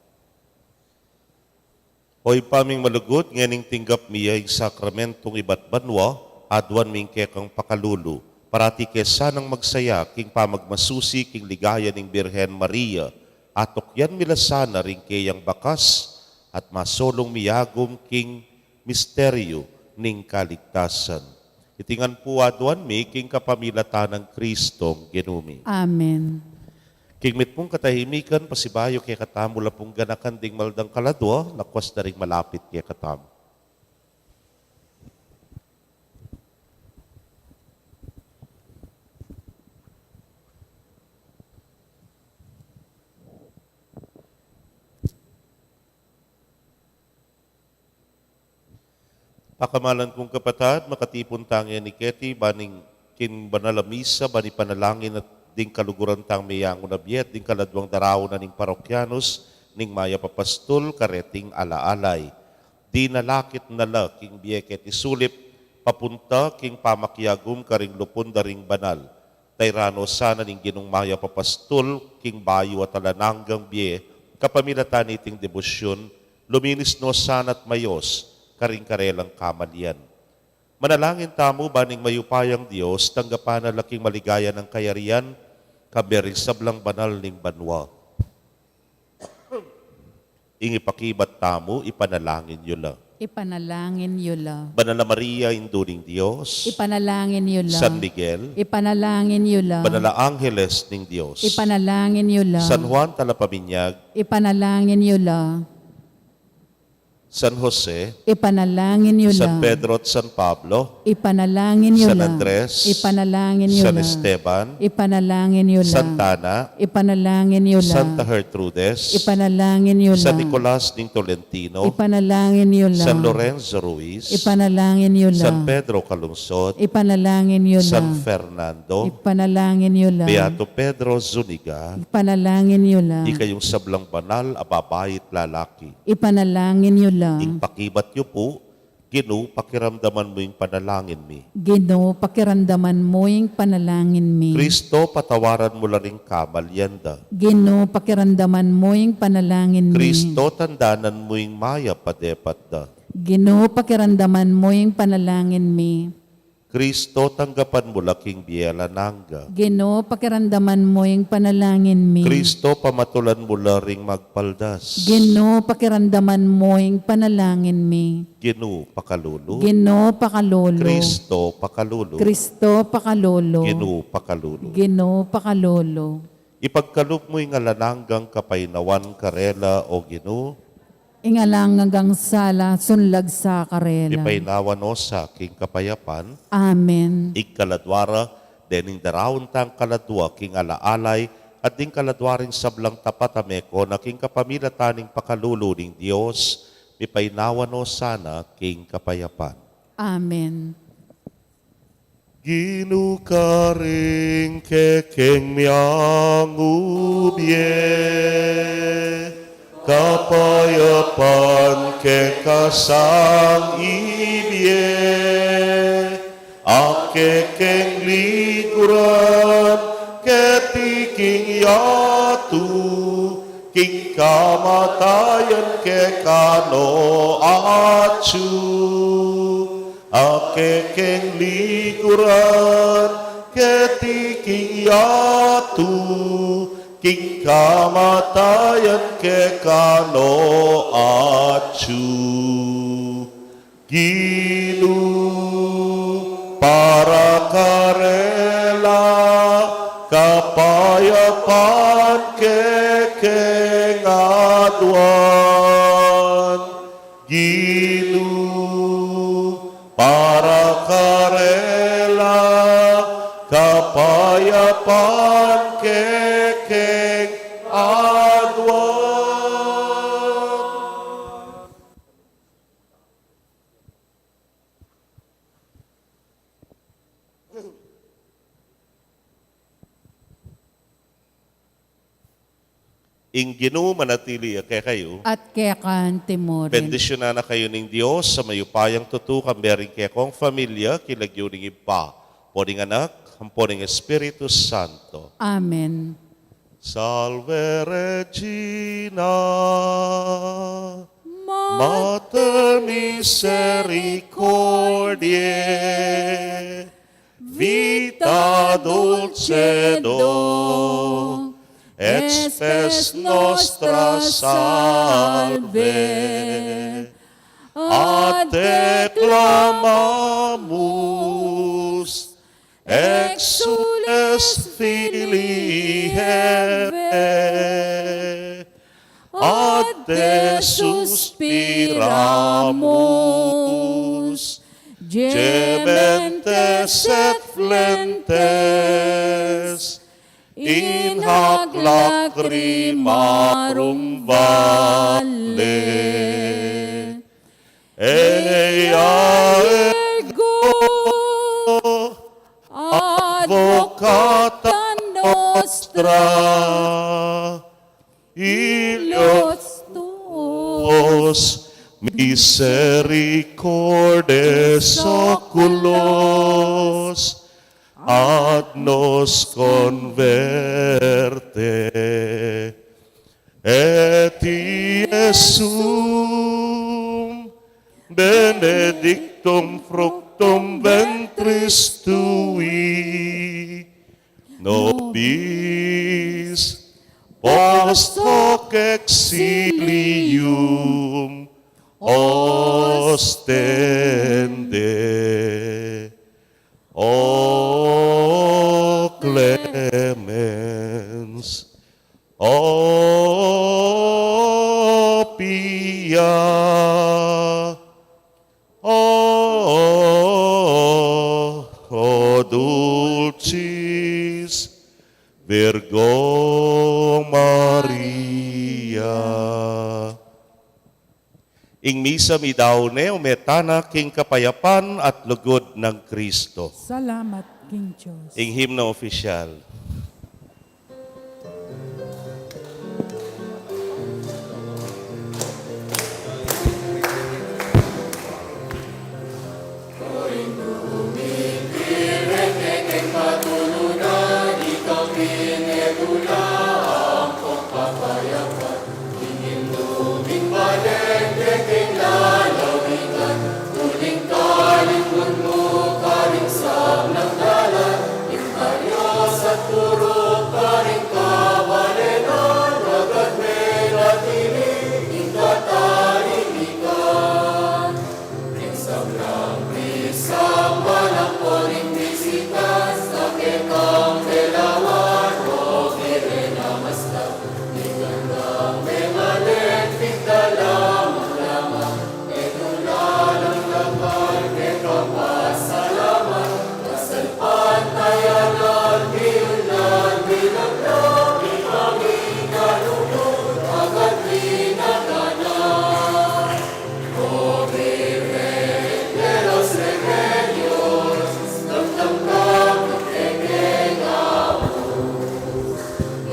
O Ibpa ming malugud, ngening tinggap mi ya ing sakramentong ibat banua, aduan mi ing kekang pakalulu. Parati ke sanang magsaya king pamagmasusi king ligaya ning Birhen Maria. Atukyan mi la sana ring keyang bakas at masolung mi yagum king misteryu ning kaligtasan. Iti ngan pu aduan mi king kapamilatan nang Kristong Ginu mi. Amen. King mitmung katahimikan, pasibayu kekatamu la pung ganakan ding maldang kaladua, lakwas da ring malapit kekatamu. Pakamalan kung kapatad, makatipun tang ngeni keti, ba ning king banal a misa, ban ipanalangin at ding kaluguran tang meyangu na bie, at ding kaladuang daraun na ning parokyanus, ning mayap a pastul, kareting ala-alay. Dinalakit na la king bie keti sulip, papunta king pamakiagum karing lupun da ring banal. Tairan no sana ning Ginung mayap a pastul, king bayu at alang anggang bie, kapamilatan niting debosyun, luminis no sana at mayos, karing karelang kamalian. Manalangin tamu, ba ning mayupayang Dios, tanggapan na la king maligaya nang kayarian, kambe ring sablang banal ning banua. Ing ipakibat tamu, ipanalangin yu la. Ipanalangin yu la. Banal a Maria, Indu ning Dios. Ipanalangin yu la. San Miguel. Ipanalangin yu la. Banal a Angeles ning Dios. Ipanalangin yu la. San Juan Talapaminyag. Ipanalangin yu la. San Jose. Ipanalangin yu la. San Pedro at San Pablo. Ipanalangin yu la. San Andres. Ipanalangin yu la. San Esteban. Ipanalangin yu la. Santa Ana. Ipanalangin yu la. Santa Gertrudes. Ipanalangin yu la. San Nicolas ning Tolentino. Ipanalangin yu la. San Lorenzo Ruiz. Ipanalangin yu la. San Pedro Calungsod. Ipanalangin yu la. San Fernando. Ipanalangin yu la. Beato Pedro Zuniga. Ipanalangin yu la. Ikayung sablang banal a babai at lalaki. Ipanalangin yu la. Ing pakibat yu pu, Ginu, pakiramdaman mu ing panalangin mi. Ginu, pakiramdaman mu ing panalangin mi. Kristo, patawaran mu la ring kamalian da. Ginu, pakiramdaman mu ing panalangin mi. Kristo, tandanan mu ing mayap a depat da. Ginu, pakiramdaman mu ing panalangin mi. Kristo, tanggapan mu la king bie alang angga. Ginu, pakiramdaman mu ing panalangin mi. Kristo, pamatulan mu la ring magpaldas. Ginu, pakiramdaman mu ing panalangin mi. Ginu, pakalulu. Ginu, pakalulu. Kristo, pakalulu. Kristo, pakalulu. Ginu, pakalulu. Ginu, pakalulu. Ipagkalub mu ing alang anggang kapaynawan karela, O Ginu. Ing alang anggang sala, sunlag sa karela. Mipainawa no sa king kapayapan. Amen. Ing kaladua ra, dening daraun tang kaladua king ala-alay, at ding kaladua ring sablang tapat a meko na king kapamilatan ning pakalulu ning Dios, mipainawa no sana king kapayapan. Amen. Ginu, karing kekeng meyangu bie, kapayapan keka sang ibie, a kekeng liguran keti king yatu, king kamatayan keka no atyu. A kekeng liguran keti king yatu, king kamatayan keka no atyu. Ginu, para karela, kapayapan kekeng aduan. Ginu, para karela, kapayapan kekeng aduan. Ing Ginu manatili ya kekayu. At keka naman. Bendisyunan na kayu ning Dios a mayupayang tutu, kambe ring kekong familia, king lagyu ning Ibpa, ampo ning Anak, ampo ning Espiritu Santo. Amen. Salve Regina, Mater misericordiae, vita dulcedo, et spes nostra salve. A te clamamus, exsules filii Hevae, a te suspiramus, gementes et flentes in hac lacrimarum valle. Ea ego advocata nostra, illos tuos misericordiae oculos ad nos converte. Et Iesum benedictum fructum ventris tui, nobis post hoc exilium ostende. O clemens, o pia, o, o dulcis Virgo Maria. Ing misa mi daun ne, ume tana king kapayapan at lugud nang Kristo. Salamat king Dios. Ing himno opisyal.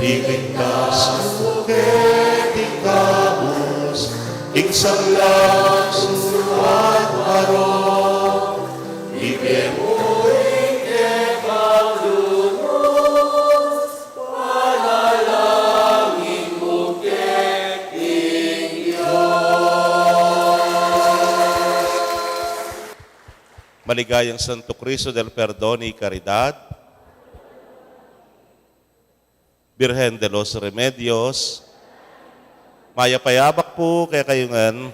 Iligtas mu keti kabus ing sanglang suat arong, ibie mu ing kekang lugud, panalangin mu keti ing Dios. Maligayang Santo Cristo del Perdon y Caridad, Birhen de los Remedios, mayap a abak pu kekayu ngan.